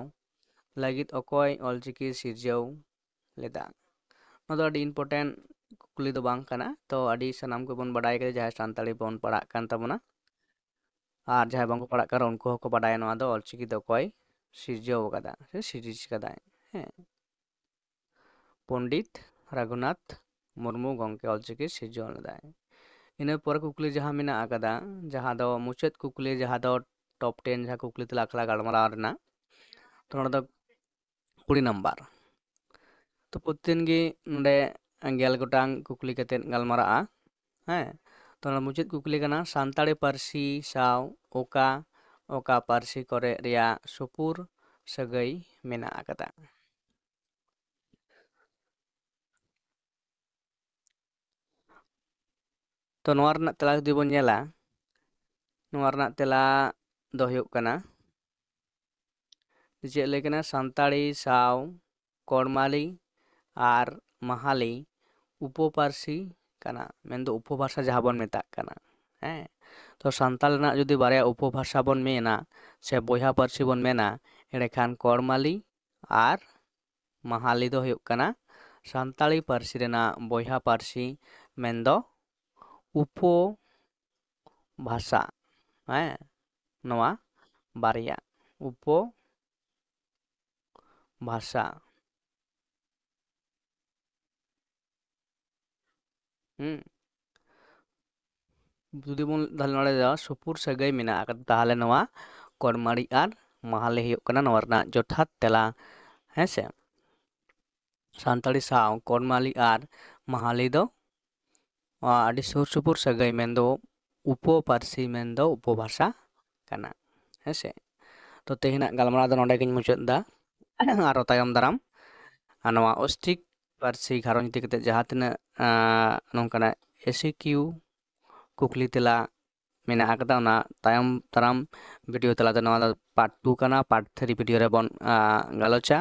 ᱞᱟᱹᱜᱤᱫ ᱚᱠᱚᱭ ᱚᱞᱪᱤᱠᱤ ᱥᱤᱨᱡᱟᱹᱣ ᱞᱮᱫᱟ? ᱱᱚᱣᱟ ᱫᱚ ᱟᱹᱰᱤ important ᱠᱩᱠᱞᱤ ᱫᱚ ᱵᱟᱝ ᱠᱟᱱᱟ᱾ ᱛᱚ ᱟᱹᱰᱤ ᱥᱟᱱᱟᱢ ᱠᱚᱵᱚᱱ ᱵᱟᱰᱟᱭ ᱠᱟᱫᱟ, ᱡᱟᱦᱟᱸᱭ ᱥᱟᱱᱛᱟᱲᱤ ᱵᱚᱱ ᱯᱟᱲᱦᱟᱜ ᱠᱟᱱ ᱛᱟᱵᱚᱱᱟ ᱟᱨ ᱡᱟᱦᱟᱸᱭ ᱵᱟᱝᱠᱚ ᱯᱟᱲᱦᱟᱜ ᱠᱟᱱᱟ, ᱩᱱᱠᱩ ᱦᱚᱸᱠᱚ ᱵᱟᱰᱟᱭᱟ ᱱᱚᱣᱟ ᱫᱚ ᱚᱞᱪᱤᱠᱤ ᱫᱚ ᱚᱠᱚᱭ ᱥᱤᱨᱡᱟᱹᱣ ᱟᱠᱟᱫᱟ ᱥᱮ ᱥᱤᱨᱤᱡᱽ ᱠᱟᱫᱟᱭ᱾ ᱦᱮᱸ, ᱯᱚᱱᱰᱤᱛ ᱨᱟᱹᱜᱷᱩᱱᱟᱛᱷ ᱢᱩᱨᱢᱩ ᱜᱚᱢᱠᱮ ᱚᱞᱪᱤᱠᱤ ᱥᱤᱨᱡᱚᱱ ᱞᱮᱫᱟᱭ᱾ ᱤᱱᱟᱹ ᱯᱚᱨᱮ ᱠᱩᱠᱞᱤ ᱡᱟᱦᱟᱸ ᱢᱮᱱᱟᱜ ᱟᱠᱟᱫᱟ, ᱡᱟᱦᱟᱸ ᱫᱚ ᱢᱩᱪᱟᱹᱫ ᱠᱩᱠᱞᱤ, ᱡᱟᱦᱟᱸ ᱫᱚ top ten ᱡᱟᱦᱟᱸ ᱠᱩᱠᱞᱤ ᱛᱮᱞᱟ ᱟᱠᱷᱲᱟ ᱜᱟᱞᱢᱟᱨᱟᱣ ᱨᱮᱱᱟᱜ, ᱛᱚ ᱱᱚᱰᱮ ᱫᱚ ᱠᱩᱲᱤ ᱱᱟᱢᱵᱟᱨ᱾ ᱛᱚ ᱯᱨᱚᱛᱤᱫᱤᱱ ᱜᱮ ᱱᱚᱰᱮ ᱜᱮᱞ ᱜᱚᱴᱟᱝ ᱠᱩᱠᱞᱤ ᱠᱟᱛᱮᱫ ᱜᱟᱞᱢᱟᱨᱟᱜᱼᱟ᱾ ᱦᱮᱸ, ᱛᱚ ᱱᱚᱰᱮ ᱢᱩᱪᱟᱹᱫ ᱠᱩᱠᱞᱤ ᱠᱟᱱᱟ, ᱥᱟᱱᱛᱟᱲᱤ ᱯᱟᱹᱨᱥᱤ ᱥᱟᱶ ᱚᱠᱟ ᱚᱠᱟ ᱯᱟᱹᱨᱥᱤ ᱠᱚᱨᱮ ᱨᱮᱭᱟᱜ ᱥᱩᱯᱩᱨ ᱥᱟᱹᱜᱟᱹᱭ ᱢᱮᱱᱟᱜ ᱟᱠᱟᱫᱟ? ᱛᱚ ᱱᱚᱣᱟ ᱨᱮᱱᱟᱜ ᱛᱮᱞᱟ ᱡᱩᱫᱤ ᱵᱚᱱ ᱧᱮᱞᱟ, ᱱᱚᱣᱟ ᱨᱮᱱᱟᱜ ᱛᱮᱞᱟ ᱫᱚ ᱦᱩᱭᱩᱜ ᱠᱟᱱᱟ, ᱪᱮᱫ ᱞᱟᱹᱭ ᱠᱟᱱᱟ, ᱥᱟᱱᱛᱟᱲᱤ ᱥᱟᱶ ᱠᱚᱲᱢᱟᱞᱤ ᱟᱨ ᱢᱟᱦᱟᱞᱤ ᱩᱯᱚᱯᱟᱹᱨᱥᱤ ᱠᱟᱱᱟ, ᱢᱮᱱᱫᱚ ᱩᱯᱚᱵᱷᱟᱥᱟ ᱡᱟᱦᱟᱸ ᱵᱚᱱ ᱢᱮᱛᱟᱜ ᱠᱟᱱᱟ᱾ ᱦᱮᱸ, ᱛᱚ ᱥᱟᱱᱛᱟᱲ ᱨᱮᱱᱟᱜ ᱡᱩᱫᱤ ᱵᱟᱨᱭᱟ ᱩᱯᱚᱵᱷᱟᱥᱟ ᱵᱚᱱ ᱢᱮᱱᱟ ᱥᱮ ᱵᱚᱭᱦᱟ ᱯᱟᱹᱨᱥᱤ ᱵᱚᱱ ᱢᱮᱱᱟ, ᱮᱸᱰᱮᱠᱷᱟᱱ ᱠᱚᱲᱢᱟᱞᱤ ᱟᱨ ᱢᱟᱦᱟᱞᱤ ᱫᱚ ᱦᱩᱭᱩᱜ ᱠᱟᱱᱟ ᱥᱟᱱᱛᱟᱲᱤ ᱯᱟᱹᱨᱥᱤ ᱨᱮᱱᱟᱜ ᱵᱚᱭᱦᱟ ᱯᱟᱹᱨᱥᱤ, ᱢᱮᱱᱫᱚ ᱩᱯᱚ ᱵᱷᱟᱥᱟ᱾ ᱦᱮᱸ, ᱱᱚᱣᱟ ᱵᱟᱨᱭᱟ ᱩᱯᱚ ᱵᱷᱟᱥᱟ᱾ ᱦᱩᱸ, ᱡᱩᱫᱤ ᱵᱚᱱ ᱛᱟᱦᱞᱮ ᱱᱚᱰᱮ ᱫᱚ ᱥᱩᱯᱩᱨ ᱥᱟᱹᱜᱟᱹᱭ ᱢᱮᱱᱟᱜ ᱟᱠᱟᱫᱟ, ᱛᱟᱦᱞᱮ ᱱᱚᱣᱟ ᱠᱚᱲᱢᱟᱲᱤ ᱟᱨ ᱢᱟᱦᱟᱞᱤ ᱦᱩᱭᱩᱜ ᱠᱟᱱᱟ ᱱᱚᱣᱟ ᱨᱮᱱᱟᱜ ᱡᱚᱛᱷᱟᱛ ᱛᱮᱞᱟ᱾ ᱦᱮᱸ ᱥᱮ, ᱥᱟᱱᱛᱟᱲᱤ ᱥᱟᱶ ᱠᱚᱲᱢᱟᱞᱤ ᱟᱨ ᱢᱟᱦᱟᱞᱤ ᱫᱚ ᱟᱹᱰᱤ ᱥᱩᱨ ᱥᱩᱯᱩᱨ ᱥᱟᱹᱜᱟᱹᱭ, ᱢᱮᱱᱫᱚ ᱩᱯᱚ ᱯᱟᱹᱨᱥᱤ, ᱢᱮᱱᱫᱚ ᱩᱯᱚᱵᱷᱟᱥᱟ ᱠᱟᱱᱟ᱾ ᱦᱮᱸ ᱥᱮ, ᱛᱚ ᱛᱮᱦᱮᱧᱟᱜ ᱜᱟᱞᱢᱟᱨᱟᱣ ᱫᱚ ᱱᱚᱰᱮ ᱜᱤᱧ ᱢᱩᱪᱟᱹᱫ ᱮᱫᱟ᱾ ᱟᱨᱚ ᱛᱟᱭᱚᱢ ᱫᱟᱨᱟᱢ ᱟᱨ ᱱᱚᱣᱟ ᱚᱥᱴᱨᱤᱠ ᱯᱟᱹᱨᱥᱤ ᱜᱷᱟᱨᱚᱸᱡᱽ ᱤᱫᱤ ᱠᱟᱛᱮ ᱡᱟᱦᱟᱸ ᱛᱤᱱᱟᱹᱜ ᱟᱸ, ᱱᱚᱝᱠᱟᱱᱟᱜ ᱮᱥᱤᱠᱤᱭᱩ ᱠᱩᱠᱞᱤ ᱛᱮᱞᱟ ᱢᱮᱱᱟᱜ ᱟᱠᱟᱫᱟ, ᱚᱱᱟ ᱛᱟᱭᱚᱢ ᱫᱟᱨᱟᱢ ᱵᱷᱤᱰᱤᱭᱳ ᱛᱟᱞᱟᱛᱮ ᱱᱚᱣᱟ ᱫᱚ ᱯᱟᱨᱴ ᱴᱩ ᱠᱟᱱᱟ, ᱯᱟᱨᱴ ᱛᱷᱨᱤ ᱵᱷᱤᱰᱤᱭᱳ ᱨᱮᱵᱚᱱ ᱜᱟᱞᱚᱪᱟ᱾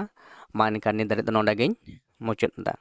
ᱢᱟ ᱮᱱᱠᱷᱟᱱ ᱱᱤᱛ ᱫᱷᱟᱹᱨᱤᱡ ᱫᱚ ᱱᱚᱰᱮ ᱜᱤᱧ ᱢᱩᱪᱟᱹᱫ ᱮᱫᱟ᱾